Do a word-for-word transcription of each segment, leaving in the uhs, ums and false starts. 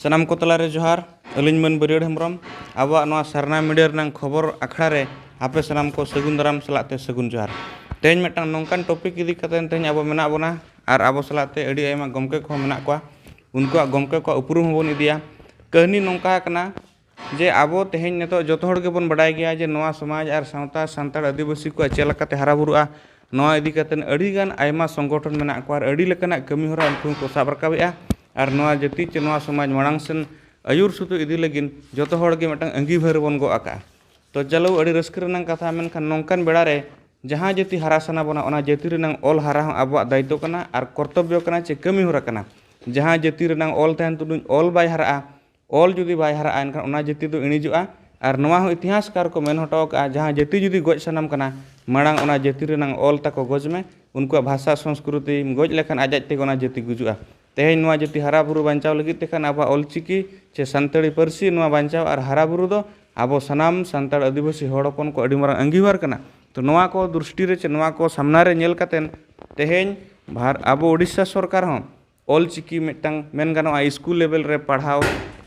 ᱥᱟᱱᱟᱢ ᱠᱚ ᱛᱟᱞᱟᱨᱮ ᱡᱚᱦᱟᱨ᱾ ᱟᱹᱞᱤᱧ ᱢᱟᱹᱱ ᱵᱟᱹᱨᱭᱟᱹᱲ ᱦᱮᱢᱵᱨᱚᱢ᱾ ᱟᱵᱚᱣᱟᱜ ᱱᱚᱣᱟ ᱥᱟᱨᱱᱟ ᱢᱤᱰᱤᱭᱟ ᱨᱮᱱᱟᱝ ᱠᱷᱚᱵᱚᱨ ᱟᱠᱷᱲᱟ ᱨᱮ ᱟᱯᱮ ᱥᱟᱱᱟᱢ ᱠᱚ ᱥᱟᱹᱜᱩᱱ ᱫᱟᱨᱟᱢ ᱥᱟᱞᱟᱜ ᱛᱮ ᱥᱟᱹᱜᱩᱱ ᱡᱚᱦᱟᱨ᱾ ᱛᱮᱦᱮᱧ ᱢᱤᱫᱴᱟᱝ ᱱᱚᱝᱠᱟᱱ ᱴᱚᱯᱤᱠ ᱤᱫᱤ ᱠᱟᱛᱮ ᱛᱮᱦᱮᱧ ᱟᱵᱚ ᱢᱮᱱᱟᱜ ᱵᱚᱱᱟ, ᱟᱨ ᱟᱵᱚ ᱥᱟᱞᱟᱜ ᱛᱮ ᱟᱹᱰᱤ ᱟᱭᱢᱟ ᱜᱚᱢᱠᱮ ᱠᱚᱦᱚᱸ ᱢᱮᱱᱟᱜ ᱠᱚᱣᱟ᱾ ᱩᱱᱠᱩᱣᱟᱜ ᱜᱚᱢᱠᱮ ᱠᱚᱣᱟᱜ ᱩᱯᱨᱩᱢ ᱦᱚᱸᱵᱚᱱ ᱤᱫᱤᱭᱟ᱾ ᱠᱟᱹᱦᱱᱤ ᱱᱚᱝᱠᱟ ᱠᱟᱱᱟ ᱡᱮ ᱟᱵᱚ ᱛᱮᱦᱮᱧ ᱱᱤᱛᱚᱜ ᱡᱚᱛᱚ ᱦᱚᱲ ᱜᱮᱵᱚᱱ ᱵᱟᱰᱟᱭ ᱜᱮᱭᱟ ᱡᱮ ᱱᱚᱣᱟ ᱥᱚᱢᱟᱡᱽ ᱟᱨ ᱥᱟᱶᱛᱟ, ᱥᱟᱱᱛᱟᱲ ᱟᱹᱫᱤᱵᱟᱹᱥᱤ ᱠᱚᱣᱟᱜ ᱪᱮᱫ ᱞᱮᱠᱟᱛᱮ ᱦᱟᱨᱟ ᱵᱩᱨᱩᱜᱼᱟ, ᱱᱚᱣᱟ ᱤᱫᱤ ᱠᱟᱛᱮ ᱟᱹᱰᱤ ᱜᱟᱱ ᱟᱭᱢᱟ ᱥᱚᱝᱜᱚᱴᱷᱚᱱ ᱢᱮᱱᱟᱜ ᱠᱚᱣᱟ ᱟᱨ ᱟᱹᱰᱤ ᱞᱮᱠᱟᱱᱟᱜ ᱠᱟᱹᱢᱤ ᱦᱚᱨᱟ ᱩᱱᱠᱩ ᱦᱚᱸᱠᱚ ᱥᱟᱵ ᱨᱟᱠᱟᱵᱮᱜᱼᱟ᱾ ᱟᱨ ᱱᱚᱣᱟ ᱡᱟᱹᱛᱤ ᱪᱮ ᱱᱚᱣᱟ ᱥᱚᱢᱟᱡᱽ ᱢᱟᱲᱟᱝ ᱥᱮᱱ ᱟᱹᱭᱩᱨ ᱥᱩᱛᱩᱜ ᱤᱫᱤ ᱞᱟᱹᱜᱤᱫ ᱡᱚᱛᱚ ᱦᱚᱲ ᱜᱮ ᱢᱤᱫᱴᱟᱝ ᱟᱹᱜᱤᱵᱷᱟᱹᱨ ᱵᱚᱱ ᱜᱚᱜ ᱟᱠᱟᱜᱼᱟ᱾ ᱛᱚ ᱪᱟᱞᱟᱣ ᱟᱹᱰᱤ ᱨᱟᱹᱥᱠᱟᱹ ᱨᱮᱱᱟᱜ ᱠᱟᱛᱷᱟ, ᱢᱮᱱᱠᱷᱟᱱ ᱱᱚᱝᱠᱟᱱ ᱵᱮᱲᱟ ᱨᱮ ᱡᱟᱦᱟᱸ ᱡᱟᱹᱛᱤ ᱦᱟᱨᱟ ᱥᱟᱱᱟ ᱵᱚᱱᱟ, ᱚᱱᱟ ᱡᱟᱹᱛᱤ ᱨᱮᱱᱟᱝ ᱚᱞ ᱦᱟᱨᱟ ᱦᱚᱸ ᱟᱵᱚᱣᱟᱜ ᱫᱟᱭᱤᱛᱛᱚ ᱠᱟᱱᱟ ᱟᱨ ᱠᱚᱨᱛᱚᱵᱽᱵᱚ ᱠᱟᱱᱟ ᱪᱮ ᱠᱟᱹᱢᱤ ᱦᱚᱨᱟ ᱠᱟᱱᱟ᱾ ᱡᱟᱦᱟᱸ ᱡᱟᱹᱛᱤ ᱨᱮᱱᱟᱝ ᱚᱞ ᱛᱟᱦᱮᱱ ᱛᱩᱞᱩᱡ ᱚᱞ ᱵᱟᱭ ᱦᱟᱨᱟᱜᱼᱟ, ᱚᱞ ᱡᱩᱫᱤ ᱵᱟᱭ ᱦᱟᱨᱟᱜᱼᱟ, ᱮᱱᱠᱷᱟᱱ ᱚᱱᱟ ᱡᱟᱹᱛᱤ ᱫᱚ ᱤᱬᱤᱡᱚᱜᱼᱟ᱾ ᱟᱨ ᱱᱚᱣᱟ ᱦᱚᱸ ᱤᱛᱤᱦᱟᱥᱠᱟᱨ ᱠᱚ ᱢᱮᱱ ᱦᱚᱴᱚ ᱟᱠᱟᱫᱼᱟ, ᱡᱟᱦᱟᱸ ᱡᱟᱹᱛᱤ ᱡᱩᱫᱤ ᱜᱚᱡ ᱥᱟᱱᱟᱢ ᱠᱟᱱᱟ, ᱢᱟᱲᱟᱝ ᱚᱱᱟ ᱡᱟᱹᱛᱤ ᱨᱮᱱᱟᱝ ᱚᱞ ᱛᱟᱠᱚ ᱜᱚᱡᱽ ᱢᱮ, ᱩᱱᱠᱩᱣᱟᱜ ᱵᱷᱟᱥᱟ ᱥᱚᱝᱥᱠᱨᱤᱛᱤᱢ ᱜᱚᱡ ᱞᱮᱠᱷᱟᱱ ᱟᱡ ᱟᱡ ᱛᱮᱜᱮ ᱚᱱᱟ ᱡᱟᱹᱛᱤ ᱜᱩᱡᱩᱜᱼᱟ᱾ ᱛᱮᱦᱮᱧ ᱱᱚᱣᱟ ᱡᱟᱹᱛᱤ ᱦᱟᱨᱟ ᱵᱩᱨᱩ ᱵᱟᱧᱪᱟᱣ ᱞᱟᱹᱜᱤᱫ ᱛᱮᱠᱷᱟᱱ ᱟᱵᱚᱣᱟᱜ ᱚᱞᱪᱤᱠᱤ ᱪᱮ ᱥᱟᱱᱛᱟᱲᱤ ᱯᱟᱹᱨᱥᱤ ᱱᱚᱣᱟ ᱵᱟᱧᱪᱟᱣ ᱟᱨ ᱦᱟᱨᱟ ᱵᱩᱨᱩ ᱫᱚ ᱟᱵᱚ ᱥᱟᱱᱟᱢ ᱥᱟᱱᱛᱟᱲ ᱟᱹᱫᱤᱵᱟᱹᱥᱤ ᱦᱚᱲ ᱦᱚᱯᱚᱱ ᱠᱚ ᱟᱹᱰᱤ ᱢᱟᱨᱟᱝ ᱟᱸᱜᱤᱵᱷᱟᱨ ᱠᱟᱱᱟ᱾ ᱛᱚ ᱱᱚᱣᱟ ᱠᱚ ᱫᱨᱤᱥᱴᱤ ᱨᱮ ᱪᱮ ᱱᱚᱣᱟ ᱠᱚ ᱥᱟᱢᱱᱟ ᱨᱮ ᱧᱮᱞ ᱠᱟᱛᱮᱱ ᱛᱮᱦᱮᱧ ᱵᱷᱟᱨ-, ᱟᱵᱚ ᱳᱰᱤᱥᱟ ᱥᱚᱨᱠᱟᱨ ᱦᱚᱸ ᱚᱞᱪᱤᱠᱤ ᱢᱤᱫᱴᱟᱝ ᱢᱮᱱ ᱜᱟᱱᱚᱜᱼᱟ ᱥᱠᱩᱞ ᱞᱮᱵᱮᱞ ᱨᱮ ᱯᱟᱲᱦᱟᱣ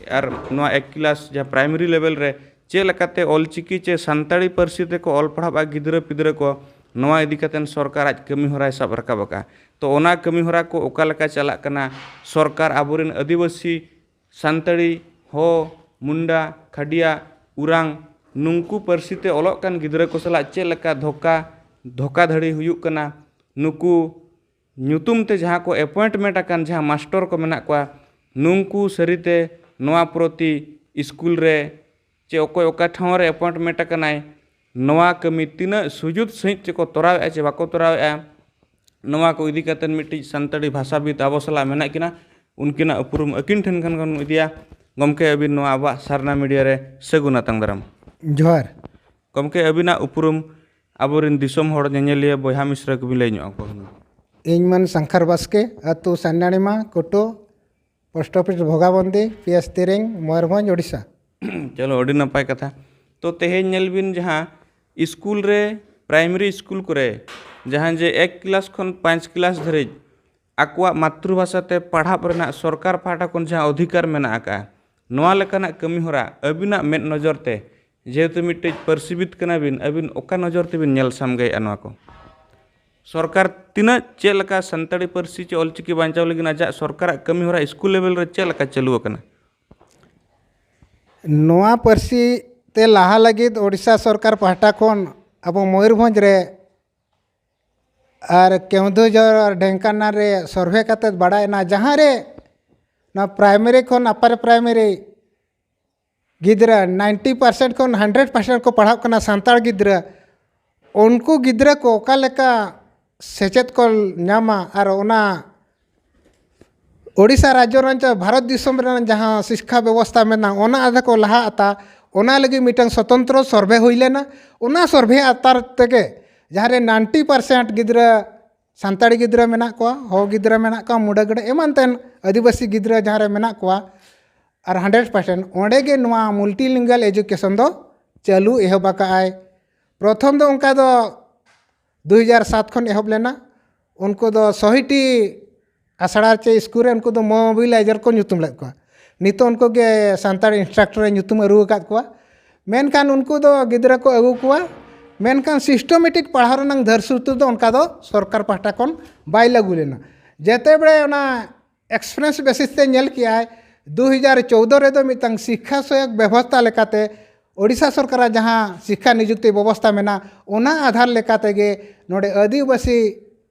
ᱟᱨ ᱱᱚᱣᱟ ᱮᱠ ᱠᱞᱟᱥ ᱡᱟᱦᱟᱸ ᱯᱨᱟᱭᱢᱟᱨᱤ ᱞᱮᱵᱮᱞ ᱨᱮ ᱪᱮᱫ ᱞᱮᱠᱟᱛᱮ ᱚᱞᱪᱤᱠᱤ ᱪᱮ ᱥᱟᱱᱛᱟᱲᱤ ᱯᱟᱹᱨᱥᱤ ᱛᱮᱠᱚ ᱚᱞ ᱯᱟᱲᱦᱟᱜᱼᱟ ᱜᱤᱫᱽᱨᱟᱹ ᱯᱤᱫᱽᱨᱟᱹ ᱠᱚ, ᱱᱚᱣᱟ ᱤᱫᱤ ᱠᱟᱛᱮ ᱥᱚᱨᱠᱟᱨ ᱟᱡ ᱠᱟᱹᱢᱤ ᱦᱚᱨᱟᱭ ᱥᱟᱵ ᱨᱟᱠᱟᱵ ᱟᱠᱟᱫᱼᱟ᱾ ᱛᱚ ᱚᱱᱟ ᱠᱟᱹᱢᱤ ᱦᱚᱨᱟ ᱠᱚ ᱚᱠᱟ ᱞᱮᱠᱟ ᱪᱟᱞᱟᱜ ᱠᱟᱱᱟ, ᱥᱚᱨᱠᱟᱨ ᱟᱵᱚᱨᱮᱱ ᱟᱹᱫᱤᱵᱟᱹᱥᱤ, ᱥᱟᱱᱛᱟᱲᱤ, ᱦᱳ, ᱢᱩᱱᱰᱟ, ᱠᱷᱟᱰᱤᱭᱟ, ᱩᱨᱟᱝ, ᱱᱩᱝᱠᱩ ᱯᱟᱹᱨᱥᱤ ᱛᱮ ᱚᱞᱚᱜ ᱠᱟᱱ ᱜᱤᱫᱽᱨᱟᱹ ᱠᱚ ᱥᱟᱞᱟᱜ ᱪᱮᱫ ᱞᱮᱠᱟ ᱫᱷᱳᱠᱟ, ᱫᱷᱳᱠᱟᱫᱷᱟᱹᱲᱤ ᱦᱩᱭᱩᱜ ᱠᱟᱱᱟ, ᱱᱩᱠᱩ ᱧᱩᱛᱩᱢ ᱛᱮ ᱡᱟᱦᱟᱸ ᱠᱚ ᱮᱯᱚᱭᱮᱱᱴᱢᱮᱱᱴ ᱟᱠᱟᱱ ᱡᱟᱦᱟᱸ ᱢᱟᱥᱴᱚᱨ ᱠᱚ ᱢᱮᱱᱟᱜ ᱠᱚᱣᱟ, ᱱᱩᱝᱠᱩ ᱥᱟᱹᱨᱤᱛᱮ ᱱᱚᱣᱟ ᱯᱨᱚᱛᱤ ᱥᱠᱩᱞ ᱨᱮ ᱪᱮ ᱚᱠᱚᱭ ᱚᱠᱟ ᱴᱷᱟᱶ ᱨᱮ ᱮᱯᱚᱭᱮᱱᱴᱢᱮᱱᱴ ᱟᱠᱟᱱᱟᱭ, ᱱᱚᱣᱟ ᱠᱟᱹᱢᱤ ᱛᱤᱱᱟᱹᱜ ᱥᱩᱡᱩᱛ ᱥᱟᱺᱦᱤᱡ ᱪᱮ ᱠᱚ ᱛᱚᱨᱟᱣᱮᱫᱼᱟ ᱪᱮ ᱵᱟᱠᱚ ᱛᱚᱨᱟᱣᱮᱫᱼᱟ, ᱱᱚᱣᱟ ᱠᱚ ᱤᱫᱤ ᱠᱟᱛᱮ ᱢᱤᱫᱴᱤᱡ ᱥᱟᱱᱛᱟᱲᱤ ᱵᱷᱟᱥᱟᱵᱤᱫ ᱟᱵᱚ ᱥᱟᱞᱟᱜ ᱢᱮᱱᱟᱜ ᱠᱤᱱᱟ, ᱩᱱᱠᱤᱱᱟᱜ ᱩᱯᱨᱩᱢ ᱟᱹᱠᱤᱱ ᱴᱷᱮᱱ ᱠᱷᱚᱱ ᱵᱚᱱ ᱤᱫᱤᱭᱟ᱾ ᱜᱚᱢᱠᱮ, ᱟᱹᱵᱤᱱ ᱱᱚᱣᱟ ᱟᱵᱚᱣᱟᱜ ᱥᱟᱨᱱᱟ ᱢᱤᱰᱤᱭᱟ ᱨᱮ ᱥᱟᱹᱜᱩᱱ ᱟᱛᱟᱝ ᱫᱟᱨᱟᱢ᱾ ᱡᱚᱦᱟᱨ᱾ ᱜᱚᱢᱠᱮ, ᱟᱹᱵᱤᱱᱟᱜ ᱩᱯᱨᱩᱢ ᱟᱵᱚᱨᱮᱱ ᱫᱤᱥᱚᱢ ᱦᱚᱲ ᱧᱮᱧᱮᱞᱤᱭᱟᱹ ᱵᱚᱭᱦᱟ ᱢᱤᱥᱨᱟ ᱠᱚᱵᱤᱱ ᱞᱟᱹᱭ ᱧᱚᱜ ᱟᱠᱚ ᱠᱟᱱᱟ᱾ ᱤᱧ ᱢᱟᱹᱱ ᱥᱟᱝᱠᱷᱟᱨ ᱵᱟᱥᱠᱮ, ᱟᱹᱛᱩ ᱥᱟᱱᱱᱟᱲᱤᱢᱟ, ᱠᱳᱴᱳ, post office Bhogabandi, P S Tiring, Mayurbhanj, Odisha. ᱪᱚᱞᱚ, ᱟᱹᱰᱤ ᱱᱟᱯᱟᱭ ᱠᱟᱛᱷᱟ᱾ ᱛᱚ ᱛᱮᱦᱮᱧ ᱧᱮᱞ ᱵᱤᱱ, ᱡᱟᱦᱟᱸ ᱥᱠᱩᱞ ᱨᱮ, ᱯᱨᱟᱭᱢᱟᱨᱤ ᱥᱠᱩᱞ ᱠᱚᱨᱮ ᱡᱟᱦᱟᱸ ᱡᱮ ᱮᱠ ᱠᱞᱟᱥ ᱠᱷᱚᱱ ᱯᱟᱸᱪ ᱠᱞᱟᱥ ᱫᱷᱟᱹᱨᱤᱡ ᱟᱠᱚᱣᱟᱜ ᱢᱟᱛᱨᱤᱵᱷᱟᱥᱟ ᱛᱮ ᱯᱟᱲᱦᱟᱜ ᱨᱮᱱᱟᱜ ᱥᱚᱨᱠᱟᱨ ᱯᱟᱦᱴᱟ ᱠᱷᱚᱱ ᱡᱟᱦᱟᱸ ᱚᱫᱷᱤᱠᱟᱨ ᱢᱮᱱᱟᱜ ᱟᱠᱟᱫᱼᱟ, ᱱᱚᱣᱟ ᱞᱮᱠᱟᱱᱟᱜ ᱠᱟᱹᱢᱤ ᱦᱚᱨᱟ ᱟᱹᱵᱤᱱᱟᱜ ᱢᱮᱫ ᱱᱚᱡᱚᱨ ᱛᱮ, ᱡᱮᱦᱮᱛᱩ ᱢᱤᱫᱴᱮᱡ ᱯᱟᱹᱨᱥᱤᱵᱤᱫ ᱠᱟᱱᱟ ᱵᱤᱱ, ᱟᱹᱵᱤᱱ ᱚᱠᱟ ᱱᱚᱡᱚᱨ ᱛᱮᱵᱤᱱ ᱧᱮᱞ ᱥᱟᱢᱜᱮᱭᱮᱫᱼᱟ ᱱᱚᱣᱟ ᱠᱚ? ᱥᱚᱨᱠᱟᱨ ᱛᱤᱱᱟᱹᱜ, ᱪᱮᱫ ᱞᱮᱠᱟ ᱥᱟᱱᱛᱟᱲᱤ ᱯᱟᱹᱨᱥᱤ ᱪᱮ ᱚᱞᱪᱤᱠᱤ ᱵᱟᱧᱪᱟᱣ ᱞᱟᱹᱜᱤᱫ ᱟᱡᱟᱜ ᱥᱚᱨᱠᱟᱨᱟᱜ ᱠᱟᱹᱢᱤ ᱦᱚᱨᱟ ᱥᱠᱩᱞ ᱞᱮᱵᱮᱞ ᱨᱮ ᱪᱮᱫ ᱞᱮᱠᱟ ᱪᱟᱹᱞᱩ ᱟᱠᱟᱱᱟ? ᱱᱚᱣᱟ ᱯᱟᱹᱨᱥᱤ ᱛᱮ ᱞᱟᱦᱟ ᱞᱟᱹᱜᱤᱫ ᱳᱰᱤᱥᱟ ᱥᱚᱨᱠᱟᱨ ᱯᱟᱦᱴᱟ ᱠᱷᱚᱱ ᱟᱵᱚ ᱢᱚᱭᱩᱨᱵᱷᱚᱸᱡᱽ ᱨᱮ ᱟᱨ ᱠᱮᱣᱫᱷᱩᱡᱷᱚᱨ ᱟᱨ ᱰᱷᱮᱝᱠᱟᱱᱟᱞ ᱨᱮ ᱥᱚᱨᱵᱷᱮ ᱠᱟᱛᱮᱫ ᱵᱟᱲᱟᱭ ᱮᱱᱟ, ᱡᱟᱦᱟᱸ ᱨᱮ ᱱᱚᱣᱟ ᱯᱨᱟᱭᱢᱟᱨᱤ ᱠᱷᱚᱱ ᱟᱯᱟᱨ ᱯᱨᱟᱭᱢᱟᱨᱤ ᱜᱤᱫᱽᱨᱟᱹ ᱱᱟᱭᱤᱱᱴᱤ ᱯᱟᱨᱥᱮᱱᱴ ᱠᱷᱚᱱ ᱦᱟᱱᱰᱨᱮᱰ ᱯᱟᱨᱥᱮᱱᱴ ᱠᱚ ᱯᱟᱲᱦᱟᱜ ᱠᱟᱱᱟ ᱥᱟᱱᱛᱟᱲ ᱜᱤᱫᱽᱨᱟᱹ, ᱩᱱᱠᱩ ᱜᱤᱫᱽᱨᱟᱹ ᱠᱚ ᱚᱠᱟ ᱞᱮᱠᱟ ᱥᱮᱪᱮᱫ ᱠᱚ ᱧᱟᱢᱟ ᱟᱨ ᱚᱱᱟ ᱳᱰᱤᱥᱟ ᱨᱟᱡᱽᱡᱚ ᱨᱮᱱᱟᱜ ᱪᱮ ᱵᱷᱟᱨᱚᱛ ᱫᱤᱥᱚᱢ ᱨᱮᱱᱟᱜ ᱡᱟᱦᱟᱸ ᱥᱤᱠᱠᱷᱟ ᱵᱮᱵᱚᱥᱛᱷᱟ ᱢᱮᱱᱟᱜᱼᱟ, ᱚᱱᱟ ᱟᱫᱷᱟ ᱠᱚ ᱞᱟᱦᱟ ᱟᱛᱟ, ᱚᱱᱟ ᱞᱟᱹᱜᱤᱫ ᱢᱤᱫᱴᱟᱝ ᱥᱚᱛᱚᱱᱛᱨᱚ ᱥᱚᱨᱵᱷᱮ ᱦᱩᱭ ᱞᱮᱱᱟ᱾ ᱚᱱᱟ ᱥᱚᱨᱵᱷᱮ ᱟᱛᱟᱨ ᱛᱮᱜᱮ ᱡᱟᱦᱟᱸ ᱨᱮ ᱱᱟᱭᱤᱱᱴᱤ ᱯᱟᱨᱥᱮᱱᱴ ᱜᱤᱫᱽᱨᱟᱹ ᱥᱟᱱᱛᱟᱲᱤ ᱜᱤᱫᱽᱨᱟᱹ ᱢᱮᱱᱟᱜ ᱠᱚᱣᱟ, ᱦᱚᱲ ᱜᱤᱫᱽᱨᱟᱹ ᱢᱮᱱᱟᱜ ᱠᱚᱣᱟ, ᱢᱩᱰᱟᱹ ᱜᱮᱰᱮ ᱮᱢᱟᱱ ᱛᱮᱱ ᱟᱹᱫᱤᱵᱟᱹᱥᱤ ᱜᱤᱫᱽᱨᱟᱹ ᱡᱟᱦᱟᱸ ᱨᱮ ᱢᱮᱱᱟᱜ ᱠᱚᱣᱟ, ᱟᱨ ᱦᱟᱱᱰᱨᱮᱰ ᱯᱟᱨᱥᱮᱱᱴ ᱚᱸᱰᱮ ᱜᱮ ᱱᱚᱣᱟ ᱢᱩᱞᱴᱤᱞᱤᱝᱜᱩᱣᱟᱞ ᱮᱡᱩᱠᱮᱥᱚᱱ ᱫᱚ ᱪᱟᱹᱞᱩ ᱮᱦᱚᱵ ᱟᱠᱟᱫᱼᱟᱭ᱾ ᱯᱨᱚᱛᱷᱚᱢ ᱫᱚ ᱚᱱᱠᱟ ᱫᱚ ᱫᱩ ᱦᱟᱡᱟᱨ ᱥᱟᱛ ᱠᱷᱚᱱ ᱮᱦᱚᱵ ᱞᱮᱱᱟ᱾ ᱩᱱᱠᱩ ᱫᱚ ᱥᱚᱦᱤᱴᱤ ᱟᱥᱲᱟ ᱪᱮ ᱥᱠᱩᱞ ᱨᱮ ᱩᱱᱠᱩ ᱫᱚ ᱢᱳᱵᱤᱞᱟᱭᱡᱟᱨ ᱠᱚ ᱧᱩᱛᱩᱢ ᱞᱮᱫ ᱠᱚᱣᱟ᱾ ᱱᱤᱛᱚᱜ ᱩᱱᱠᱩ ᱜᱮ ᱥᱟᱱᱛᱟᱲ ᱤᱱᱥᱴᱨᱟᱠᱴᱚᱨ ᱨᱮ ᱧᱩᱛᱩᱢ ᱟᱹᱨᱩ ᱟᱠᱟᱫ ᱠᱚᱣᱟ᱾ ᱢᱮᱱᱠᱷᱟᱱ ᱩᱱᱠᱩ ᱫᱚ ᱜᱤᱫᱽᱨᱟᱹ ᱠᱚ ᱟᱹᱜᱩ ᱠᱚᱣᱟ, ᱢᱮᱱᱠᱷᱟᱱ ᱥᱤᱥᱴᱚᱢᱮᱴᱤᱠ ᱯᱟᱲᱦᱟᱣ ᱨᱮᱱᱟᱜ ᱫᱷᱟᱹᱨ ᱥᱩᱛᱩᱨ ᱫᱚ ᱚᱱᱠᱟ ᱫᱚ ᱥᱚᱨᱠᱟᱨ ᱯᱟᱦᱴᱟ ᱠᱷᱚᱱ ᱵᱟᱭ ᱞᱟᱹᱜᱩ ᱞᱮᱱᱟ᱾ ᱡᱮᱛᱮ ᱵᱮᱲᱮ ᱚᱱᱟ ᱮᱠᱥᱯᱨᱤᱭᱮᱱᱥ ᱵᱮᱥᱤᱥ ᱛᱮ ᱧᱮᱞ ᱠᱮᱜᱼᱟᱭ, ᱫᱩ ᱦᱟᱡᱟᱨ ᱪᱳᱣᱫᱚ ᱨᱮᱫᱚ ᱢᱤᱫᱴᱟᱝ ᱥᱤᱠᱠᱷᱟ ᱥᱚᱦᱟᱭᱚᱠ ᱵᱮᱵᱚᱥᱛᱷᱟ ᱞᱮᱠᱟᱛᱮ ᱳᱰᱤᱥᱟ ᱥᱚᱨᱠᱟᱨᱟᱜ ᱡᱟᱦᱟᱸ ᱥᱤᱠᱠᱷᱟ ᱱᱤᱡᱩᱠᱛᱤ ᱵᱮᱵᱚᱥᱛᱷᱟ ᱢᱮᱱᱟᱜᱼᱟ, ᱚᱱᱟ ᱟᱫᱷᱟᱨ ᱞᱮᱠᱟ ᱛᱮᱜᱮ ᱱᱚᱰᱮ ᱟᱹᱫᱤᱵᱟᱹᱥᱤ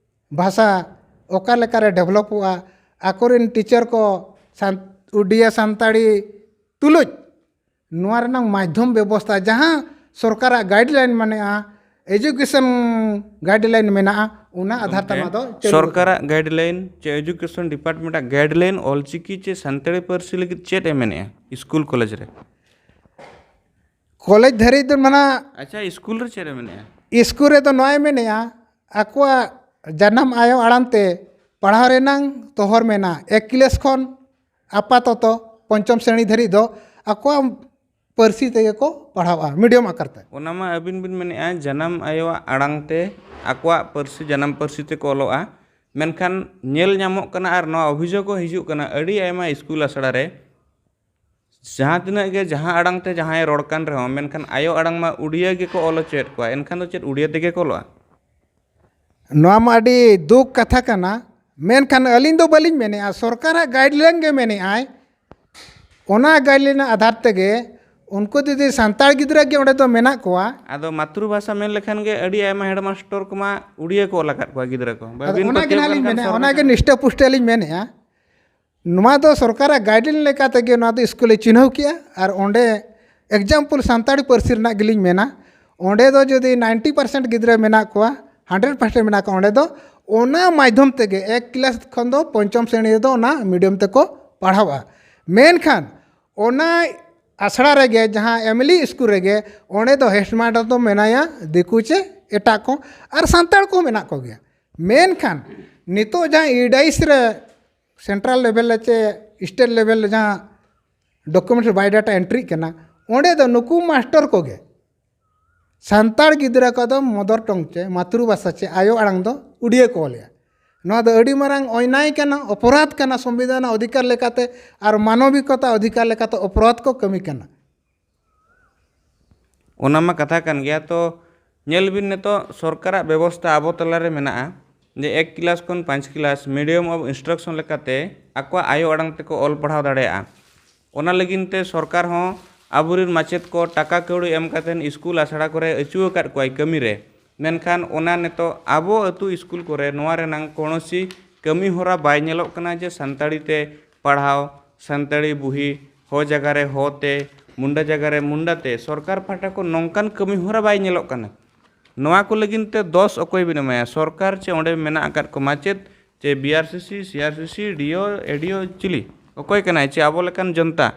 ᱵᱷᱟᱥᱟ ᱚᱠᱟ ᱞᱮᱠᱟᱨᱮ ᱰᱮᱵᱷᱞᱚᱯᱚᱜᱼᱟ, ᱟᱠᱚᱨᱮᱱ ᱴᱤᱪᱟᱨ ᱠᱚ ᱥᱟᱱ-, ᱩᱰᱤᱭᱟ ᱥᱟᱱᱛᱟᱲᱤ ᱛᱩᱞᱩᱡ ᱱᱚᱣᱟ ᱨᱮᱱᱟᱜ ᱢᱟᱫᱽᱫᱷᱚᱢ ᱵᱮᱵᱚᱥᱛᱷᱟ, ᱡᱟᱦᱟᱸ ᱥᱚᱨᱠᱟᱨᱟᱜ ᱜᱟᱭᱤᱰᱞᱟᱭᱤᱱ ᱢᱮᱱᱟᱜᱼᱟ, ᱮᱡᱩᱠᱮᱥᱚᱱ ᱜᱟᱭᱤᱰᱞᱟᱭᱤᱱ ᱢᱮᱱᱟᱜᱼᱟ, ᱚᱱᱟ ᱟᱫᱷᱟᱨ ᱛᱮ ᱜᱚᱢᱠᱮ, ᱱᱚᱣᱟ ᱫᱚ ᱪᱟᱹᱞᱩ ᱥᱚᱨᱠᱟᱨᱟᱜ ᱜᱟᱭᱤᱰᱞᱟᱭᱤᱱ ᱪᱮ ᱮᱡᱩᱠᱮᱥᱚᱱ ᱰᱤᱯᱟᱨᱴᱢᱮᱱᱴᱟᱜ ᱜᱟᱭᱤᱰᱞᱟᱭᱤᱱ ᱚᱞᱪᱤᱠᱤ ᱪᱮ ᱥᱟᱱᱛᱟᱲᱤ ᱯᱟᱹᱨᱥᱤ ᱞᱟᱹᱜᱤᱫ ᱪᱮᱫ ᱮ ᱢᱮᱱᱮᱜᱼᱟ ᱥᱠᱩᱞ ᱠᱚᱞᱮᱡᱽ ᱨᱮ? ᱠᱚᱞᱮᱡᱽ ᱫᱷᱟᱹᱨᱤᱡ ᱫᱚ ᱢᱟᱱᱟ ᱟᱪᱪᱷᱟ, ᱥᱠᱩᱞ ᱨᱮ ᱪᱮᱫ ᱮ ᱢᱮᱱᱮᱜᱼᱟ? ᱥᱠᱩᱞ ᱨᱮᱫᱚ ᱱᱚᱣᱟᱭ ᱢᱮᱱᱮᱜᱼᱟ, ᱟᱠᱚᱣᱟᱜ ᱡᱟᱱᱟᱢ ᱟᱭᱳ ᱟᱲᱟᱝ ᱛᱮ ᱯᱟᱲᱦᱟᱣ ᱨᱮᱱᱟᱝ ᱛᱚᱦᱚᱨ ᱢᱮᱱᱟᱜᱼᱟ᱾ ᱮᱠ ᱠᱞᱟᱥ ᱠᱷᱚᱱ ᱟᱯᱟᱛᱚᱛᱚ ᱯᱚᱧᱪᱚᱢ ᱥᱨᱮᱬᱤ ᱫᱷᱟᱹᱨᱤᱡ ᱫᱚ ᱟᱠᱚᱣᱟᱜ ᱯᱟᱹᱨᱥᱤ ᱛᱮᱜᱮ ᱠᱚ ᱯᱟᱲᱦᱟᱣᱟ, ᱢᱤᱰᱤᱭᱟᱢ ᱟᱠᱟᱨ ᱛᱮ᱾ ᱚᱱᱟ ᱢᱟ ᱟᱹᱵᱤᱱ ᱵᱤᱱ ᱢᱮᱱᱮᱜᱼᱟ, ᱡᱟᱱᱟᱢ ᱟᱭᱳᱣᱟᱜ ᱟᱲᱟᱝ ᱛᱮ ᱟᱠᱚᱣᱟᱜ ᱯᱟᱹᱨᱥᱤ, ᱡᱟᱱᱟᱢ ᱯᱟᱹᱨᱥᱤ ᱛᱮᱠᱚ ᱚᱞᱚᱜᱼᱟ᱾ ᱢᱮᱱᱠᱷᱟᱱ ᱧᱮᱞ ᱧᱟᱢᱚᱜ ᱠᱟᱱᱟ ᱟᱨ ᱱᱚᱣᱟ ᱚᱵᱷᱤᱡᱳᱜᱽ ᱦᱚᱸ ᱦᱤᱡᱩᱜ ᱠᱟᱱᱟ ᱟᱹᱰᱤ ᱟᱭᱢᱟ ᱥᱠᱩᱞ ᱟᱥᱲᱟ ᱨᱮ, ᱡᱟᱦᱟᱸ ᱛᱤᱱᱟᱹᱜ ᱜᱮ ᱡᱟᱦᱟᱸ ᱟᱲᱟᱝ ᱛᱮ ᱡᱟᱦᱟᱸᱭ ᱨᱚᱲ ᱠᱟᱱ ᱨᱮᱦᱚᱸ, ᱢᱮᱱᱠᱷᱟᱱ ᱟᱭᱳ ᱟᱲᱟᱝ ᱢᱟ ᱩᱰᱤᱭᱟᱹ ᱜᱮᱠᱚ ᱚᱞ ᱦᱚᱪᱚᱭᱮᱫ ᱠᱚᱣᱟ, ᱮᱱᱠᱷᱟᱱ ᱫᱚ ᱪᱮᱫ ᱩᱰᱤᱭᱟᱹ ᱛᱮᱜᱮ ᱠᱚ ᱚᱞᱚᱜᱼᱟ? ᱱᱚᱣᱟ ᱢᱟ ᱟᱹᱰᱤ ᱫᱩᱠ ᱠᱟᱛᱷᱟ ᱠᱟᱱᱟ᱾ ᱢᱮᱱᱠᱷᱟᱱ ᱟᱹᱞᱤᱧ ᱫᱚ ᱵᱟᱹᱞᱤᱧ ᱢᱮᱱᱮᱫᱼᱟ, ᱥᱚᱨᱠᱟᱨᱟᱜ ᱜᱟᱭᱤᱰᱞᱟᱭᱤᱱ ᱜᱮ ᱢᱮᱱᱮᱫᱼᱟᱭ, ᱚᱱᱟ ᱜᱟᱭᱤᱰᱞᱟᱭᱤᱱ ᱟᱫᱷᱟᱨ ᱛᱮᱜᱮ ᱩᱱᱠᱩ ᱡᱩᱫᱤ ᱥᱟᱱᱛᱟᱲ ᱜᱤᱫᱽᱨᱟᱹ ᱜᱮ ᱚᱸᱰᱮ ᱫᱚ ᱢᱮᱱᱟᱜ ᱠᱚᱣᱟ᱾ ᱟᱫᱚ ᱢᱟᱛᱨᱩ ᱵᱷᱟᱥᱟ ᱢᱮᱱ ᱞᱮᱠᱷᱟᱱ ᱜᱮ ᱟᱹᱰᱤ ᱟᱭᱢᱟ ᱦᱮᱰᱢᱟᱥᱴᱚᱨ ᱠᱚᱢᱟ ᱩᱰᱤᱭᱟᱹ ᱠᱚ ᱚᱞ ᱟᱠᱟᱫ ᱠᱚᱣᱟ ᱜᱤᱫᱽᱨᱟᱹ ᱠᱚ᱾ ᱟᱫᱚ ᱵᱟᱹᱵᱤᱱ ᱚᱱᱟ ᱜᱮ ᱯᱟᱹᱛᱭᱟᱹᱣ ᱱᱟᱦᱟᱜ ᱞᱤᱧ ᱞᱮᱱᱠᱷᱟᱱ ᱢᱮᱱᱮᱫᱼᱟ, ᱥᱚᱨᱠᱟᱨ ᱚᱱᱟ ᱜᱮ ᱱᱤᱥᱴᱟᱹ ᱯᱩᱥᱴᱟᱹ ᱞᱤᱧ ᱢᱮᱱᱮᱫᱼᱟ᱾ ᱱᱚᱣᱟ ᱫᱚ ᱥᱚᱨᱠᱟᱨᱟᱜ ᱜᱟᱭᱤᱰᱞᱟᱭᱤᱱ ᱞᱮᱠᱟ ᱛᱮᱜᱮ ᱱᱚᱣᱟ ᱫᱚ ᱥᱠᱩᱞᱮ ᱪᱤᱱᱦᱟᱹᱣ ᱠᱮᱜᱼᱟ᱾ ᱟᱨ ᱚᱸᱰᱮ ᱮᱠᱡᱟᱢᱯᱚᱞ ᱥᱟᱱᱛᱟᱲᱤ ᱯᱟᱹᱨᱥᱤ ᱨᱮᱱᱟᱜ ᱜᱮᱞᱤᱧ ᱢᱮᱱᱟ, ᱚᱸᱰᱮ ᱫᱚ ᱡᱩᱫᱤ ninety percent ᱜᱤᱫᱽᱨᱟᱹ ᱢᱮᱱᱟᱜ ᱠᱚᱣᱟ, hundred percent ᱢᱮᱱᱟᱜ ᱠᱚᱣᱟ, ᱚᱸᱰᱮ ᱫᱚ ᱚᱱᱟ ᱢᱟᱫᱽᱫᱷᱚᱢ ᱛᱮᱜᱮ ᱮᱠ ᱠᱞᱟᱥ ᱠᱷᱚᱱ ᱫᱚ ᱯᱚᱧᱪᱚᱢ ᱥᱨᱮᱬᱤ ᱨᱮᱫᱚ ᱚᱱᱟ ᱢᱤᱰᱤᱭᱟᱢ ᱛᱮᱠᱚ ᱯᱟᱲᱦᱟᱣᱟ᱾ ᱢᱮᱱᱠᱷᱟᱱ ᱚᱱᱟ ᱟᱥᱲᱟ ᱨᱮᱜᱮ, ᱡᱟᱦᱟᱸ ᱮᱢᱞᱤ ᱥᱠᱩᱞ ᱨᱮᱜᱮ, ᱚᱸᱰᱮ ᱫᱚ ᱦᱮᱰᱢᱟᱥᱴᱟᱨ ᱫᱚ ᱢᱮᱱᱟᱭᱟ ᱫᱤᱠᱩ ᱪᱮ ᱮᱴᱟᱜ ᱠᱚ, ᱟᱨ ᱥᱟᱱᱛᱟᱲ ᱠᱚᱦᱚᱸ ᱢᱮᱱᱟᱜ ᱠᱚᱜᱮᱭᱟ᱾ ᱢᱮᱱᱠᱷᱟᱱ ᱱᱤᱛᱚᱜ ᱡᱟᱦᱟᱸ ᱤᱰᱟᱭᱤᱥ ᱨᱮ ᱥᱮᱱᱴᱨᱟᱞ ᱞᱮᱵᱮᱞ ᱨᱮ ᱪᱮ ᱥᱴᱮᱴ ᱞᱮᱵᱮᱞ ᱨᱮ ᱡᱟᱦᱟᱸ ᱰᱚᱠᱩᱢᱮᱱᱴ ᱨᱮ ᱵᱟᱭᱳᱰᱟᱴᱟ ᱮᱱᱴᱨᱤᱜ ᱠᱟᱱᱟ, ᱚᱸᱰᱮ ᱫᱚ ᱱᱩᱠᱩ ᱢᱟᱥᱴᱟᱨ ᱠᱚᱜᱮ ᱥᱟᱱᱛᱟᱲ ᱜᱤᱫᱽᱨᱟᱹ ᱠᱚᱫᱚ ᱢᱚᱫᱚᱨ ᱴᱚᱝ ᱪᱮ ᱢᱟᱛᱨᱩ ᱵᱷᱟᱥᱟ ᱪᱮ ᱟᱭᱳ ᱟᱲᱟᱝ ᱫᱚ ᱩᱰᱤᱭᱟᱹ ᱠᱚ ᱚᱞᱮᱜᱼᱟ᱾ ᱱᱚᱣᱟ ᱫᱚ ᱟᱹᱰᱤ ᱢᱟᱨᱟᱝ ᱚᱱᱭᱟᱭ ᱠᱟᱱᱟ, ᱚᱯᱚᱨᱟᱫᱷ ᱠᱟᱱᱟ ᱥᱚᱝᱵᱤᱫᱷᱟᱱ ᱚᱫᱷᱤᱠᱟᱨ ᱞᱮᱠᱟᱛᱮ ᱟᱨ ᱢᱟᱱᱚᱵᱤᱠᱚᱛᱟ ᱚᱫᱷᱤᱠᱟᱨ ᱞᱮᱠᱟᱛᱮ ᱚᱯᱚᱨᱟᱫᱷ ᱠᱚ ᱠᱟᱹᱢᱤ ᱠᱟᱱᱟ᱾ ᱚᱱᱟ ᱢᱟ ᱠᱟᱛᱷᱟ ᱠᱟᱱ ᱜᱮᱭᱟ᱾ ᱛᱚ ᱧᱮᱞ ᱵᱤᱱ, ᱱᱤᱛᱚᱜ ᱥᱚᱨᱠᱟᱨᱟᱜ ᱵᱮᱵᱚᱥᱛᱷᱟ ᱟᱵᱚ ᱛᱟᱞᱟᱨᱮ ᱢᱮᱱᱟᱜᱼᱟ ᱡᱮ ᱮᱠ ᱠᱞᱟᱥ ᱠᱷᱚᱱ ᱯᱟᱸᱪ ᱠᱞᱟᱥ medium of instruction ᱞᱮᱠᱟᱛᱮ ᱟᱠᱚᱣᱟᱜ ᱟᱭᱳ ᱟᱲᱟᱝ ᱛᱮᱠᱚ ᱚᱞ ᱯᱟᱲᱦᱟᱣ ᱫᱟᱲᱮᱭᱟᱜᱼᱟ᱾ ᱚᱱᱟ ᱞᱟᱹᱜᱤᱫ ᱛᱮ ᱥᱚᱨᱠᱟᱨ ᱦᱚᱸ ᱟᱵᱚᱨᱮᱱ ᱢᱟᱪᱮᱫ ᱠᱚ ᱴᱟᱠᱟ ᱠᱟᱹᱣᱰᱤ ᱮᱢ ᱠᱟᱛᱮ ᱥᱠᱩᱞ ᱟᱥᱲᱟ ᱠᱚᱨᱮ ᱟᱹᱪᱩ ᱟᱠᱟᱫ ᱠᱚᱣᱟᱭ ᱠᱟᱹᱢᱤ ᱨᱮ᱾ ᱢᱮᱱᱠᱷᱟᱱ ᱚᱱᱟ ᱱᱤᱛᱚᱜ ᱟᱵᱚ ᱟᱹᱛᱩ ᱥᱠᱩᱞ ᱠᱚᱨᱮ ᱱᱚᱣᱟ ᱨᱮᱱᱟᱝ ᱠᱳᱱᱳᱥᱤ ᱠᱟᱹᱢᱤ ᱦᱚᱨᱟ ᱵᱟᱭ ᱧᱮᱞᱚᱜ ᱠᱟᱱᱟ ᱡᱮ ᱥᱟᱱᱛᱟᱲᱤ ᱛᱮ ᱯᱟᱲᱦᱟᱣ, ᱥᱟᱱᱛᱟᱲᱤ ᱵᱩᱦᱤ, ᱦᱚ ᱡᱟᱭᱜᱟ ᱨᱮ ᱦᱚ ᱛᱮ, ᱢᱩᱱᱰᱟ ᱡᱟᱭᱜᱟ ᱨᱮ ᱢᱩᱱᱰᱟ ᱛᱮ᱾ ᱥᱚᱨᱠᱟᱨ ᱯᱟᱦᱴᱟ ᱠᱷᱚᱱ ᱱᱚᱝᱠᱟᱱ ᱠᱟᱹᱢᱤ ᱦᱚᱨᱟ ᱵᱟᱭ ᱧᱮᱞᱚᱜ ᱠᱟᱱᱟ᱾ ᱱᱚᱣᱟ ᱠᱚ ᱞᱟᱹᱜᱤᱫ ᱛᱮ ᱫᱚᱥ ᱚᱠᱚᱭ ᱵᱤᱱ ᱮᱢᱟᱭᱟ? ᱥᱚᱨᱠᱟᱨ ᱪᱮ ᱚᱸᱰᱮ ᱢᱮᱱᱟᱜ ᱟᱠᱟᱫ ᱠᱚ ᱢᱟᱪᱮᱫ ᱪᱮ BRCC, CRCC, DO, ADO ᱪᱤᱞᱤ? ᱚᱠᱚᱭ ᱠᱟᱱᱟᱭ ᱪᱮ ᱟᱵᱚ ᱞᱮᱠᱟᱱ ᱡᱚᱱᱛᱟ?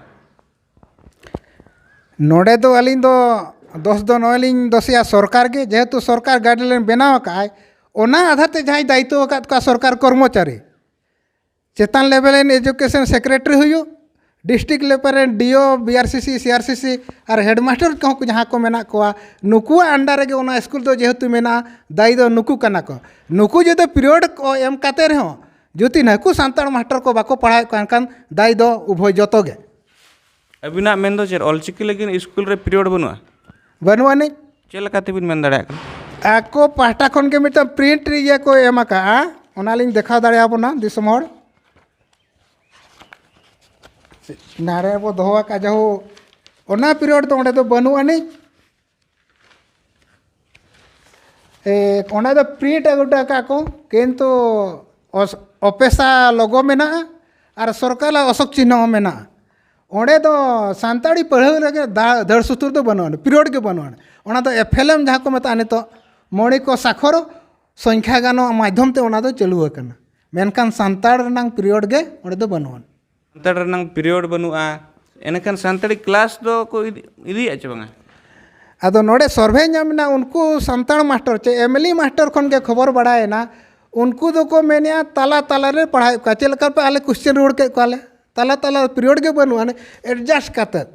ᱱᱚᱰᱮ ᱫᱚ ᱟᱹᱞᱤᱧ ᱫᱚ ᱫᱚᱥ ᱫᱚ ᱱᱚᱜᱼᱚᱭ ᱞᱤᱧ ᱫᱚᱥᱮᱭᱟ ᱥᱚᱨᱠᱟᱨ ᱜᱮ, ᱡᱮᱦᱮᱛᱩ ᱥᱚᱨᱠᱟᱨ ᱜᱟᱭᱤᱰᱞᱟᱭᱤᱱ ᱵᱮᱱᱟᱣ ᱟᱠᱟᱫᱼᱟᱭ, ᱚᱱᱟ ᱟᱫᱷᱟᱨ ᱛᱮ ᱡᱟᱦᱟᱸᱭ ᱫᱟᱭᱤᱛᱛᱚ ᱟᱠᱟᱫ ᱠᱚᱣᱟ ᱥᱚᱨᱠᱟᱨ ᱠᱚᱨᱢᱚᱪᱟᱨᱤ, ᱪᱮᱛᱟᱱ ᱞᱮᱵᱮᱞ ᱨᱮᱱ ᱮᱡᱩᱠᱮᱥᱚᱱ ᱥᱮᱠᱨᱮᱴᱟᱨᱤ ᱦᱩᱭᱩᱜ, ᱰᱤᱥᱴᱨᱤᱠᱴ ᱞᱮᱵᱮᱞ ᱨᱮᱱ ᱰᱤ ᱳ, ᱵᱤ ᱟᱨ ᱥᱤ ᱥᱤ, ᱥᱤ ᱟᱨ ᱥᱤ ᱥᱤ ᱟᱨ ᱦᱮᱰᱢᱟᱥᱴᱟᱨ ᱠᱚᱦᱚᱸ ᱠᱚ ᱡᱟᱦᱟᱸ ᱠᱚ ᱢᱮᱱᱟᱜ ᱠᱚᱣᱟ, ᱱᱩᱠᱩᱣᱟᱜ ᱟᱱᱰᱟᱨ ᱨᱮᱜᱮ ᱚᱱᱟ ᱥᱠᱩᱞ ᱫᱚ ᱡᱮᱦᱮᱛᱩ ᱢᱮᱱᱟᱜᱼᱟ, ᱫᱟᱭᱤ ᱫᱚ ᱱᱩᱠᱩ ᱠᱟᱱᱟ ᱠᱚ᱾ ᱱᱩᱠᱩ ᱡᱩᱫᱤ ᱯᱤᱨᱤᱭᱳᱰ ᱠᱚ ᱮᱢ ᱠᱟᱛᱮ ᱨᱮᱦᱚᱸ ᱡᱩᱫᱤ ᱱᱟᱹᱠᱩ ᱥᱟᱱᱛᱟᱲ ᱢᱟᱥᱴᱟᱨ ᱠᱚ ᱵᱟᱠᱚ ᱯᱟᱲᱦᱟᱣᱮᱫ ᱠᱚᱣᱟ, ᱮᱱᱠᱷᱟᱱ ᱫᱟᱭᱤ ᱫᱚ ᱩᱵᱷᱚᱭ ᱡᱚᱛᱚ ᱜᱮ᱾ ᱟᱹᱵᱤᱱᱟᱜ ᱢᱮᱱ ᱫᱚ ᱪᱮᱫ, ᱚᱞᱪᱤᱠᱤ ᱞᱟᱹᱜᱤᱫ ᱥᱠᱩᱞ ᱨᱮ ᱯᱤᱨᱤᱭᱳᱰ ᱵᱟᱹᱱᱩᱜᱼᱟ? ᱵᱟᱹᱱᱩᱜ ᱟᱹᱱᱤᱡ᱾ ᱪᱮᱫ ᱞᱮᱠᱟ ᱛᱮᱵᱤᱱ ᱢᱮᱱ ᱫᱟᱲᱮᱭᱟᱜ ᱠᱟᱱᱟ? ᱟᱠᱚ ᱯᱟᱦᱴᱟ ᱠᱷᱚᱱ ᱜᱮ ᱢᱤᱫᱴᱟᱝ ᱯᱨᱤᱱᱴ ᱤᱭᱟᱹ ᱠᱚ ᱮᱢ ᱟᱠᱟᱜᱼᱟ, ᱚᱱᱟᱞᱤᱧ ᱫᱮᱠᱷᱟᱣ ᱫᱟᱲᱮᱭᱟᱵᱚᱱᱟ ᱫᱤᱥᱚᱢ ᱦᱚᱲ᱾ ᱱᱟᱨᱮ ᱵᱚ ᱫᱚᱦᱚ ᱟᱠᱟᱫ ᱡᱟᱦᱳ, ᱚᱱᱟ ᱯᱤᱨᱤᱭᱳᱰ ᱫᱚ ᱚᱸᱰᱮ ᱫᱚ ᱵᱟᱹᱱᱩᱜ ᱟᱹᱱᱤᱡ᱾ ᱮ, ᱚᱸᱰᱮ ᱫᱚ ᱯᱨᱤᱱᱴ ᱟᱹᱜᱩ ᱦᱚᱴᱚ ᱟᱠᱟᱫ ᱠᱚ, ᱠᱤᱱᱛᱩ ᱚᱥ-, ᱚᱯᱮᱥᱟ ᱞᱳᱜᱳ ᱢᱮᱱᱟᱜᱼᱟ ᱟᱨ ᱥᱚᱨᱠᱟᱨᱟᱜ ᱚᱥᱳᱠ ᱪᱤᱱᱦᱚ ᱦᱚᱸ ᱢᱮᱱᱟᱜᱼᱟ᱾ ᱚᱸᱰᱮ ᱫᱚ ᱥᱟᱱᱛᱟᱲᱤ ᱯᱟᱲᱦᱟᱣ ᱞᱟᱹᱜᱤᱫ ᱫᱟ-, ᱫᱟᱹᱲ ᱥᱩᱛᱩᱨ ᱫᱚ ᱵᱟᱹᱱᱩᱜ ᱟᱹᱱᱤᱡ, ᱯᱤᱨᱤᱭᱳᱰ ᱜᱮ ᱵᱟᱹᱱᱩᱜ ᱟᱹᱱᱤᱡ᱾ ᱚᱱᱟ ᱫᱚ ᱮᱯᱷ ᱮᱞ ᱮᱢ ᱡᱟᱦᱟᱸ ᱠᱚ ᱢᱮᱛᱟᱜᱼᱟ ᱱᱤᱛᱚᱜ, ᱢᱚᱬᱤ ᱠᱚ ᱥᱟᱠᱷᱚᱨ ᱥᱚᱝᱠᱷᱟ ᱜᱟᱱᱚᱜ ᱢᱟᱫᱽᱫᱷᱚᱢ ᱛᱮ ᱚᱱᱟ ᱫᱚ ᱪᱟᱹᱞᱩ ᱟᱠᱟᱱᱟ, ᱢᱮᱱᱠᱷᱟᱱ ᱥᱟᱱᱛᱟᱲ ᱨᱮᱱᱟᱝ ᱯᱤᱨᱤᱭᱳᱰ ᱜᱮ ᱚᱸᱰᱮ ᱫᱚ ᱵᱟᱹᱱᱩᱜ ᱟᱹᱱᱤᱡ᱾ ᱥᱟᱱᱛᱟᱲ ᱨᱮᱱᱟᱝ ᱯᱤᱨᱤᱭᱳᱰ ᱵᱟᱹᱱᱩᱜᱼᱟ, ᱮᱱᱠᱷᱟᱱ ᱥᱟᱱᱛᱟᱲᱤ ᱠᱞᱟᱥ ᱫᱚ ᱠᱚ ᱤᱫᱤ-, ᱤᱫᱤᱭᱮᱫᱼᱟ ᱪᱮ ᱵᱟᱝᱟ? ᱟᱫᱚ ᱱᱚᱰᱮ ᱥᱚᱨᱵᱷᱮ ᱧᱟᱢ ᱮᱱᱟ, ᱩᱱᱠᱩ ᱥᱟᱱᱛᱟᱲ ᱢᱟᱥᱴᱟᱨ ᱪᱮ ᱮᱢ ᱮᱞ ᱤ ᱢᱟᱥᱴᱟᱨ ᱠᱷᱚᱱ ᱜᱮ ᱠᱷᱚᱵᱚᱨ ᱵᱟᱲᱟᱭᱮᱱᱟ, ᱩᱱᱠᱩ ᱫᱚᱠᱚ ᱢᱮᱱᱮᱫᱼᱟ ᱛᱟᱞᱟ ᱛᱟᱞᱟ ᱨᱮ ᱯᱟᱲᱦᱟᱣᱮᱫ ᱠᱚᱣᱟ᱾ ᱪᱮᱫ ᱞᱮᱠᱟ ᱯᱮ ᱟᱞᱮ ᱠᱚᱥᱪᱮᱱ ᱨᱩᱣᱟᱹᱲ ᱠᱮᱫ ᱠᱚᱣᱟᱞᱮ? ᱛᱟᱞᱟ ᱛᱟᱞᱟ ᱯᱤᱨᱤᱭᱳᱰ ᱜᱮ ᱵᱟᱹᱱᱩᱜᱼᱟ, ᱮᱰᱡᱟᱥᱴ ᱠᱟᱛᱮᱫ,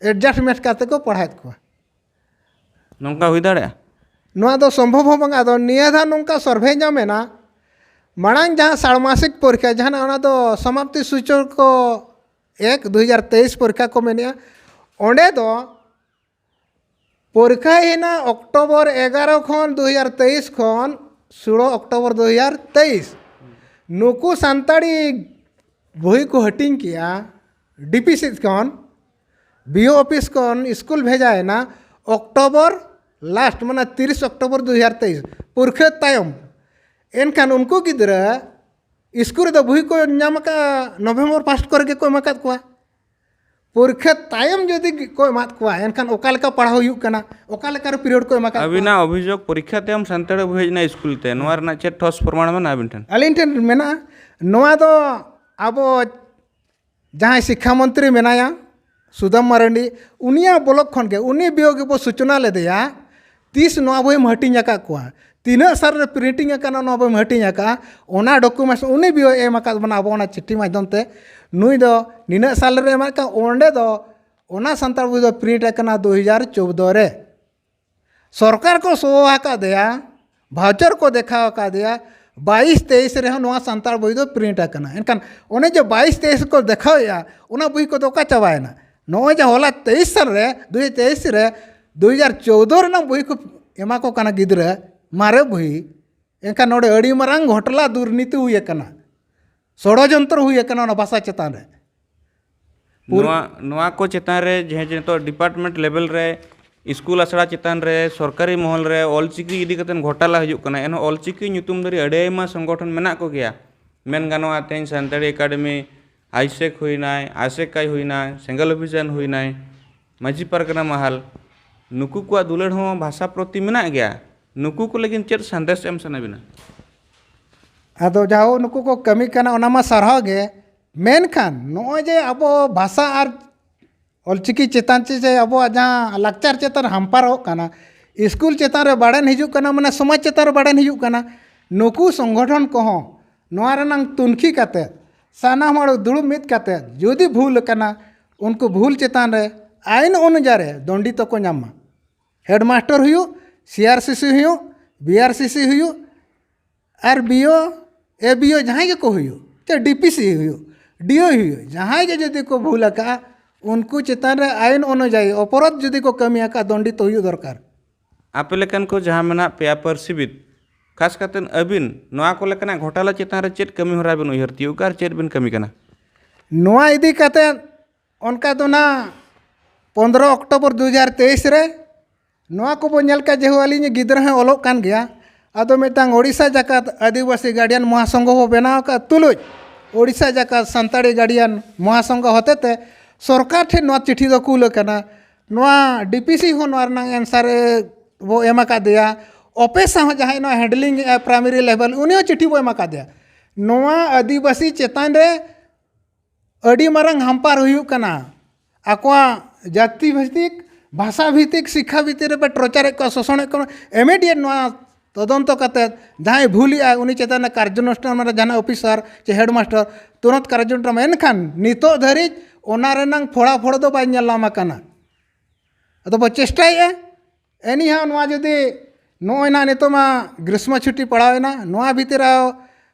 ᱮᱰᱡᱟᱥᱴᱢᱮᱱᱴ ᱠᱟᱛᱮᱫ ᱠᱚ ᱯᱟᱲᱦᱟᱣᱮᱫ ᱠᱚᱣᱟ᱾ ᱱᱚᱝᱠᱟ ᱦᱩᱭ ᱫᱟᱲᱮᱭᱟᱜᱼᱟ? ᱱᱚᱣᱟ ᱫᱚ ᱥᱚᱢᱵᱷᱚᱵ ᱦᱚᱸ ᱵᱟᱝ᱾ ᱟᱫᱚ ᱱᱤᱭᱟᱹ ᱫᱷᱟᱣ ᱱᱚᱝᱠᱟ ᱥᱚᱨᱵᱷᱮ ᱧᱟᱢ ᱮᱱᱟ, ᱢᱟᱲᱟᱝ ᱡᱟᱦᱟᱸ ᱥᱟᱲᱢᱟᱥᱤᱠ ᱯᱚᱨᱤᱠᱷᱟ, ᱡᱟᱦᱟᱱᱟᱜ ᱚᱱᱟ ᱫᱚ ᱥᱚᱢᱟᱯᱛᱤ ᱥᱩᱪᱚᱠ ᱮᱠ ᱫᱩ ᱦᱟᱡᱟᱨ ᱛᱮᱭᱤᱥ ᱯᱚᱨᱤᱠᱷᱟ ᱠᱚ ᱢᱮᱱᱮᱜᱼᱟ, ᱚᱸᱰᱮ ᱫᱚ ᱯᱚᱨᱤᱠᱷᱟ ᱦᱩᱭᱱᱟ ᱚᱠᱴᱳᱵᱚᱨ ᱮᱜᱟᱨᱚ ᱠᱷᱚᱱ ᱫᱩ ᱦᱟᱡᱟᱨ ᱛᱮᱭᱤᱥ ᱠᱷᱚᱱ ᱥᱳᱞᱳ ᱚᱠᱴᱳᱵᱚᱨ ᱫᱩ ᱦᱟᱡᱟᱨ ᱛᱮᱭᱤᱥ᱾ ᱱᱩᱠᱩ ᱥᱟᱱᱛᱟᱲᱤ ᱵᱳᱭ ᱠᱚ ᱦᱟᱹᱴᱤᱧ ᱠᱮᱜᱼᱟ ᱰᱤ ᱯᱤ ᱥᱮᱫ ᱠᱷᱚᱱ, ᱵᱤ ᱳ ᱚᱯᱷᱤᱥ ᱠᱷᱚᱱ ᱥᱠᱩᱞ ᱵᱷᱮᱡᱟᱭᱮᱱᱟ ᱚᱠᱴᱳᱵᱚᱨ ᱞᱟᱥᱴ, ᱢᱟᱱᱮ ᱛᱤᱨᱤᱥ ᱚᱠᱴᱳᱵᱚᱨ ᱫᱩ ᱦᱟᱡᱟᱨ ᱛᱮᱭᱤᱥ, ᱯᱚᱨᱤᱠᱷᱟ ᱛᱟᱭᱚᱢ᱾ ᱮᱱᱠᱷᱟᱱ ᱩᱱᱠᱩ ᱜᱤᱫᱽᱨᱟᱹ ᱥᱠᱩᱞ ᱨᱮᱫᱚ ᱵᱳᱭ ᱠᱚ ᱧᱟᱢ ᱟᱠᱟᱫᱼᱟ ᱱᱚᱵᱷᱮᱢᱵᱚᱨ ᱯᱷᱟᱥᱴ ᱠᱚᱨᱮ ᱜᱮᱠᱚ ᱮᱢ ᱟᱠᱟᱫ ᱠᱚᱣᱟ᱾ ᱯᱚᱨᱤᱠᱷᱟ ᱛᱟᱭᱚᱢ ᱡᱩᱫᱤ ᱠᱚ ᱮᱢᱟᱫ ᱠᱚᱣᱟ, ᱮᱱᱠᱷᱟᱱ ᱚᱠᱟ ᱞᱮᱠᱟ ᱯᱟᱲᱦᱟᱣ ᱦᱩᱭᱩᱜ ᱠᱟᱱᱟ, ᱚᱠᱟ ᱞᱮᱠᱟ ᱨᱮ ᱯᱤᱨᱤᱭᱳᱰ ᱠᱚ ᱮᱢ ᱟᱠᱟᱫ ᱠᱚᱣᱟ? ᱟᱹᱵᱤᱱᱟᱜ ᱚᱵᱷᱤᱡᱳᱜᱽ ᱯᱚᱨᱤᱠᱷᱟ ᱛᱟᱭᱚᱢ ᱥᱟᱱᱛᱟᱲᱤ ᱵᱳᱭ ᱦᱮᱡ ᱮᱱᱟ ᱥᱠᱩᱞ ᱛᱮ, ᱱᱚᱣᱟ ᱨᱮᱱᱟᱜ ᱪᱮᱫ ᱴᱷᱚᱥ ᱯᱨᱚᱢᱟᱬ ᱢᱮᱱᱟᱜᱼᱟ ᱟᱹᱵᱤᱱ ᱴᱷᱮᱱ? ᱟᱹᱞᱤᱧ ᱴᱷᱮᱱ ᱢᱮᱱᱟᱜᱼᱟ᱾ ᱱᱚᱣᱟ ᱫᱚ ᱟᱵᱚ ᱡᱟᱦᱟᱸᱭ ᱥᱤᱠᱠᱷᱟ ᱢᱚᱱᱛᱨᱤ ᱢᱮᱱᱟᱭᱟ, ᱥᱩᱫᱟᱢ ᱢᱟᱨᱟᱱᱰᱤ, ᱩᱱᱤᱭᱟᱜ ᱵᱞᱚᱠ ᱠᱷᱚᱱ ᱜᱮ, ᱩᱱᱤ ᱵᱤᱭᱳᱜ ᱜᱮᱵᱚ ᱥᱩᱪᱚᱱᱟ ᱞᱮᱫᱮᱭᱟ, ᱛᱤᱥ ᱱᱚᱣᱟ ᱵᱳᱭᱮᱢ ᱦᱟᱹᱴᱤᱧ ᱟᱠᱟᱫ ᱠᱚᱣᱟ? ᱛᱤᱱᱟᱹᱜ ᱥᱟᱞ ᱨᱮ ᱯᱨᱤᱱᱴᱤᱝ ᱟᱠᱟᱱᱟ, ᱱᱚᱣᱟ ᱵᱚᱱ ᱦᱟᱹᱴᱤᱧ ᱟᱠᱟᱫᱼᱟ, ᱚᱱᱟ ᱰᱚᱠᱩᱢᱮᱱᱴᱥ ᱩᱱᱤ ᱵᱤᱭᱳ ᱮᱢ ᱟᱠᱟᱫ ᱵᱚᱱᱟ ᱟᱵᱚ ᱚᱱᱟ ᱪᱤᱴᱷᱤ ᱢᱟᱫᱽᱫᱷᱚᱢ ᱛᱮ᱾ ᱱᱩᱭ ᱫᱚ ᱱᱤᱱᱟᱹᱜ ᱥᱟᱞ ᱨᱮ ᱮᱢ ᱟᱠᱟᱫ, ᱚᱸᱰᱮ ᱫᱚ ᱚᱱᱟ ᱥᱟᱱᱛᱟᱲ ᱵᱳᱭ ᱫᱚ ᱯᱨᱤᱱᱴ ᱟᱠᱟᱱᱟ ᱫᱩ ᱦᱟᱡᱟᱨ ᱪᱳᱫᱽᱫᱳ ᱨᱮ᱾ ᱥᱚᱨᱠᱟᱨ ᱠᱚ ᱥᱳ ᱟᱠᱟᱫᱮᱭᱟ, ᱵᱷᱟᱣᱪᱟᱨ ᱠᱚ ᱫᱮᱠᱷᱟᱣ ᱟᱠᱟᱫᱮᱭᱟ, ᱵᱟᱭᱤᱥ ᱛᱮᱭᱤᱥ ᱨᱮᱦᱚᱸ ᱱᱚᱣᱟ ᱥᱟᱱᱛᱟᱲ ᱵᱳᱭ ᱫᱚ ᱯᱨᱤᱱᱴ ᱟᱠᱟᱱᱟ᱾ ᱮᱱᱠᱷᱟᱱ ᱚᱱᱮ ᱡᱮ ᱵᱟᱭᱤᱥ ᱛᱮᱭᱤᱥ ᱠᱚ ᱫᱮᱠᱷᱟᱣᱮᱫᱼᱟ, ᱚᱱᱟ ᱵᱳᱭ ᱠᱚᱫᱚ ᱚᱠᱟ ᱪᱟᱵᱟᱭᱮᱱᱟ? ᱱᱚᱜᱼᱚᱭ ᱡᱮ ᱦᱚᱞᱟ ᱛᱮᱭᱤᱥ ᱥᱟᱞ ᱨᱮ, ᱫᱩ ᱦᱟᱡᱟᱨ ᱛᱮᱭᱤᱥ ᱨᱮ ᱫᱩ ᱦᱟᱡᱟᱨ ᱪᱳᱫᱽᱫᱳ ᱨᱮᱱᱟᱜ ᱵᱳᱭ ᱠᱚ ᱮᱢᱟ ᱠᱚ ᱠᱟᱱᱟ ᱜᱤᱫᱽᱨᱟᱹ, ᱢᱟᱨᱮ ᱵᱳᱭ᱾ ᱮᱱᱠᱷᱟᱱ ᱱᱚᱰᱮ ᱟᱹᱰᱤ ᱢᱟᱨᱟᱝ ᱜᱷᱚᱴᱞᱟ ᱫᱩᱨᱱᱤᱛᱤ ᱦᱩᱭ ᱟᱠᱟᱱᱟ, ᱥᱚᱲᱚᱡᱚᱱᱛᱨᱚ ᱦᱩᱭ ᱟᱠᱟᱱᱟ ᱚᱱᱟ ᱵᱷᱟᱥᱟ ᱪᱮᱛᱟᱱ ᱨᱮ᱾ ᱯᱩᱨ- ᱱᱚᱣᱟ ᱱᱚᱣᱟ ᱠᱚ ᱪᱮᱛᱟᱱ ᱨᱮ ᱡᱟᱦᱟᱸ ᱡᱮ ᱱᱤᱛᱚᱜ ᱰᱤᱯᱟᱨᱴᱢᱮᱱᱴ ᱞᱮᱵᱮᱞ ᱨᱮ, ᱥᱠᱩᱞ ᱟᱥᱲᱟ ᱪᱮᱛᱟᱱ ᱨᱮ, ᱥᱚᱨᱠᱟᱨᱤ ᱢᱚᱦᱚᱞ ᱨᱮ ᱚᱞᱪᱤᱠᱤ ᱤᱫᱤ ᱠᱟᱛᱮ ᱜᱷᱚᱴᱟᱞᱟ ᱦᱩᱭᱩᱜ ᱠᱟᱱᱟ, ᱮᱱᱦᱚᱸ ᱚᱞᱪᱤᱠᱤ ᱧᱩᱛᱩᱢ ᱫᱷᱟᱹᱨᱤᱡ ᱟᱹᱰᱤ ᱟᱭᱢᱟ ᱥᱚᱝᱜᱚᱴᱷᱚᱱ ᱢᱮᱱᱟᱜ ᱠᱚᱜᱮᱭᱟ᱾ ᱢᱮᱱ ᱜᱟᱱᱚᱜᱼᱟ, ᱛᱮᱦᱮᱧ ᱥᱟᱱᱛᱟᱲᱤ ᱮᱠᱟᱰᱮᱢᱤ, ᱟᱭᱥᱮᱠ ᱦᱩᱭᱱᱟᱭ, ᱟᱥᱮᱠᱟᱭ ᱦᱩᱭᱱᱟᱭ, ᱥᱮᱸᱜᱮᱞ ᱚᱵᱷᱤᱡᱟᱱ ᱦᱩᱭᱱᱟᱭ, ᱢᱟᱹᱡᱷᱤ ᱯᱟᱨᱜᱟᱱᱟ ᱢᱟᱦᱟᱞ, ᱱᱩᱠᱩ ᱠᱚᱣᱟᱜ ᱫᱩᱞᱟᱹᱲ ᱦᱚᱸ ᱵᱷᱟᱥᱟ ᱯᱨᱚᱛᱤ ᱢᱮᱱᱟᱜ ᱜᱮᱭᱟ᱾ ᱱᱩᱠᱩ ᱠᱚ ᱞᱟᱹᱜᱤᱫ ᱪᱮᱫ ᱥᱟᱸᱫᱮᱥ ᱮᱢ ᱥᱟᱱᱟ ᱵᱤᱱᱟ? ᱟᱫᱚ ᱡᱟᱦᱳ, ᱱᱩᱠᱩ ᱠᱚ ᱠᱟᱹᱢᱤ ᱠᱟᱱᱟ, ᱚᱱᱟ ᱢᱟ ᱥᱟᱨᱦᱟᱣ ᱜᱮ, ᱢᱮᱱᱠᱷᱟᱱ ᱱᱚᱜᱼᱚᱭ ᱡᱮ ᱟᱵᱚ ᱵᱷᱟᱥᱟ ᱟᱨ ᱚᱞᱪᱤᱠᱤ ᱪᱮᱛᱟᱱ ᱪᱮ, ᱪᱮ ᱟᱵᱚᱣᱟᱜ ᱡᱟᱦᱟᱸ ᱞᱟᱠᱪᱟᱨ ᱪᱮᱛᱟᱱ ᱨᱮ ᱦᱟᱢᱯᱟᱨᱚᱜ ᱠᱟᱱᱟ, ᱥᱠᱩᱞ ᱪᱮᱛᱟᱱ ᱨᱮ ᱵᱟᱲᱮᱱ ᱦᱤᱡᱩᱜ ᱠᱟᱱᱟ, ᱢᱟᱱᱮ ᱥᱚᱢᱟᱡᱽ ᱪᱮᱛᱟᱱ ᱨᱮ ᱵᱟᱲᱮᱱ ᱦᱤᱡᱩᱜ ᱠᱟᱱᱟ, ᱱᱩᱠᱩ ᱥᱚᱝᱜᱚᱴᱷᱚᱱ ᱠᱚᱦᱚᱸ ᱱᱚᱣᱟ ᱨᱮᱱᱟᱝ ᱛᱩᱱᱠᱷᱤ ᱠᱟᱛᱮ, ᱥᱟᱱᱟᱢ ᱦᱚᱲ ᱫᱩᱲᱩᱵ ᱢᱤᱫ ᱠᱟᱛᱮ, ᱡᱩᱫᱤ ᱵᱷᱩᱞ ᱟᱠᱟᱱᱟ, ᱩᱱᱠᱩ ᱵᱷᱩᱞ ᱪᱮᱛᱟᱱ ᱨᱮ ᱟᱭᱤᱱ ᱚᱱᱩᱡᱟᱨᱮ ᱫᱚᱱᱰᱤᱛ ᱠᱚ ᱧᱟᱢ ᱢᱟ᱾ ᱦᱮᱰᱢᱟᱥᱴᱟᱨ ᱦᱩᱭᱩᱜ, ᱥᱤ ᱟᱨ ᱥᱤ ᱥᱤ ᱦᱩᱭᱩᱜ, ᱵᱤ ᱟᱨ ᱥᱤ ᱥᱤ ᱦᱩᱭᱩᱜ, ᱟᱨ B O, A B O ᱡᱟᱦᱟᱸᱭ ᱜᱮᱠᱚ ᱦᱩᱭᱩᱜ, ᱪᱮ ᱰᱤ ᱯᱤ ᱥᱤ ᱦᱩᱭᱩᱜ, ᱰᱤ ᱳ ᱦᱩᱭᱩᱜ, ᱡᱟᱦᱟᱸᱭ ᱜᱮ ᱡᱩᱫᱤ ᱠᱚ ᱵᱷᱩᱞ ᱟᱠᱟᱜᱼᱟ, ᱩᱱᱠᱩ ᱪᱮᱛᱟᱱ ᱨᱮ ᱟᱭᱤᱱ ᱚᱱᱩᱡᱟᱭᱤ ᱚᱯᱚᱨᱟᱫᱷ ᱡᱩᱫᱤ ᱠᱚ ᱠᱟᱹᱢᱤ ᱟᱠᱟᱫ, ᱫᱚᱱᱰᱤᱛ ᱦᱩᱭᱩᱜ ᱫᱚᱨᱠᱟᱨ᱾ ᱟᱯᱮ ᱞᱮᱠᱟᱱ ᱠᱚ ᱡᱟᱦᱟᱸ ᱢᱮᱱᱟᱜ ᱯᱮᱭᱟ ᱯᱟᱹᱨᱥᱤᱵᱤᱫ, ᱠᱷᱟᱥ ᱠᱟᱛᱮ ᱟᱹᱵᱤᱱ, ᱱᱚᱣᱟ ᱠᱚ ᱞᱮᱠᱟᱱᱟᱜ ᱜᱷᱚᱴᱟᱞᱟ ᱪᱮᱛᱟᱱ ᱨᱮ ᱪᱮᱫ ᱠᱟᱹᱢᱤ ᱦᱚᱨᱟ ᱵᱤᱱ ᱩᱭᱦᱟᱹᱨ ᱛᱤᱭᱳᱜ ᱠᱟᱜᱼᱟ ᱟᱨ ᱪᱮᱫ ᱵᱤᱱ ᱠᱟᱹᱢᱤ ᱠᱟᱱᱟ? ᱱᱚᱣᱟ ᱤᱫᱤ ᱠᱟᱛᱮ ᱚᱱᱠᱟ ᱫᱚ ᱱᱟᱜ ᱯᱚᱱᱫᱽᱨᱚ ᱚᱠᱴᱳᱵᱚᱨ ᱫᱩ ᱦᱟᱡᱟᱨ ᱛᱮᱭᱤᱥ ᱨᱮ ᱱᱚᱣᱟ ᱠᱚᱵᱚ ᱧᱮᱞ ᱠᱟᱜ, ᱡᱮᱦᱳ ᱟᱹᱞᱤᱧ ᱜᱤᱫᱽᱨᱟᱹ ᱦᱚᱸ ᱚᱞᱚᱜ ᱠᱟᱱ ᱜᱮᱭᱟ᱾ ᱟᱫᱚ ᱢᱤᱫᱴᱟᱝ ᱳᱰᱤᱥᱟ ᱡᱟᱠᱟᱛ ᱟᱹᱫᱤᱵᱟᱹᱥᱤ ᱜᱟᱨᱰᱤᱭᱟᱱ ᱢᱚᱦᱟᱥᱚᱝᱜᱷᱚ ᱵᱚ ᱵᱮᱱᱟᱣ ᱟᱠᱟᱫ ᱛᱩᱞᱩᱡ, ᱳᱰᱤᱥᱟ ᱡᱟᱠᱟᱛ ᱥᱟᱱᱛᱟᱲᱤ ᱜᱟᱨᱰᱤᱭᱟᱱ ᱢᱚᱦᱟᱥᱚᱝᱜᱷᱚ ᱦᱚᱛᱮᱛᱮ ᱥᱚᱨᱠᱟᱨ ᱴᱷᱮᱱ ᱱᱚᱣᱟ ᱪᱤᱴᱷᱤ ᱫᱚ ᱠᱩᱞ ᱟᱠᱟᱱᱟ᱾ ᱱᱚᱣᱟ ᱰᱤ ᱯᱤ ᱥᱤ ᱦᱚᱸ ᱱᱚᱣᱟ ᱨᱮᱱᱟᱜ ᱮᱱᱥᱟᱨ ᱵᱚ ᱮᱢ ᱟᱠᱟᱫᱮᱭᱟ᱾ ᱚᱯᱮᱥᱟ ᱦᱚᱸ ᱡᱟᱦᱟᱸᱭ ᱱᱚᱣᱟ ᱦᱮᱱᱰᱞᱤᱝ ᱮᱫᱼᱟ ᱯᱨᱟᱭᱢᱟᱨᱤ ᱞᱮᱵᱮᱞ, ᱩᱱᱤ ᱦᱚᱸ ᱪᱤᱴᱷᱤ ᱵᱚ ᱮᱢ ᱟᱠᱟᱫᱮᱭᱟ᱾ ᱱᱚᱣᱟ ᱟᱹᱫᱤᱵᱟᱹᱥᱤ ᱪᱮᱛᱟᱱ ᱨᱮ ᱟᱹᱰᱤ ᱢᱟᱨᱟᱝ ᱦᱟᱢᱯᱟᱨ ᱦᱩᱭᱩᱜ ᱠᱟᱱᱟ᱾ ᱟᱠᱚᱣᱟᱜ ᱡᱟᱹᱛᱤ ᱵᱷᱤᱛᱤᱠ, ᱵᱷᱟᱥᱟ ᱵᱷᱤᱛᱤᱠ, ᱥᱤᱠᱠᱷᱟ ᱵᱷᱤᱛᱤᱠ ᱨᱮᱯᱮ ᱴᱚᱨᱪᱟᱨᱮᱫ ᱠᱚᱣᱟ, ᱥᱳᱥᱚᱱᱮᱫ ᱠᱚᱣᱟ᱾ ᱤᱢᱤᱰᱤᱭᱮᱴ ᱱᱚᱣᱟ ᱛᱚᱫᱚᱱᱛᱚ ᱠᱟᱛᱮ ᱡᱟᱦᱟᱸᱭ ᱵᱷᱩᱞᱮᱜᱼᱟᱭ, ᱩᱱᱤ ᱪᱮᱛᱟᱱ ᱨᱮ ᱠᱟᱨᱡᱟᱱᱩᱥᱴᱷᱟᱱ, ᱢᱟᱱᱮ ᱡᱟᱦᱟᱱᱟᱜ ᱚᱯᱷᱤᱥᱟᱨ ᱪᱮ ᱦᱮᱰᱢᱟᱥᱴᱟᱨ ᱛᱩᱨᱚᱱᱛ ᱠᱟᱨᱡᱟᱱᱩᱥᱴᱷᱟᱱ᱾ ᱮᱱᱠᱷᱟᱱ ᱱᱤᱛᱚᱜ ᱫᱷᱟᱹᱨᱤᱡ ᱚᱱᱟ ᱨᱮᱱᱟᱝ ᱯᱷᱚᱲᱟ ᱯᱷᱚᱲ ᱫᱚ ᱵᱟᱭ ᱧᱮᱞ ᱧᱟᱢ ᱟᱠᱟᱱᱟ᱾ ᱟᱫᱚ ᱵᱚ ᱪᱮᱥᱴᱟᱭᱮᱫᱼᱟ᱾ ᱮᱱᱤᱦᱟᱣ, ᱱᱚᱣᱟ ᱡᱩᱫᱤ ᱱᱚᱜᱼᱚᱭ ᱱᱟᱜ ᱱᱤᱛᱚᱜ ᱢᱟ ᱜᱨᱤᱥᱢᱚ ᱪᱷᱩᱴᱤ ᱯᱟᱲᱟᱣᱮᱱᱟ, ᱱᱚᱣᱟ ᱵᱷᱤᱛᱤᱨ ᱨᱮ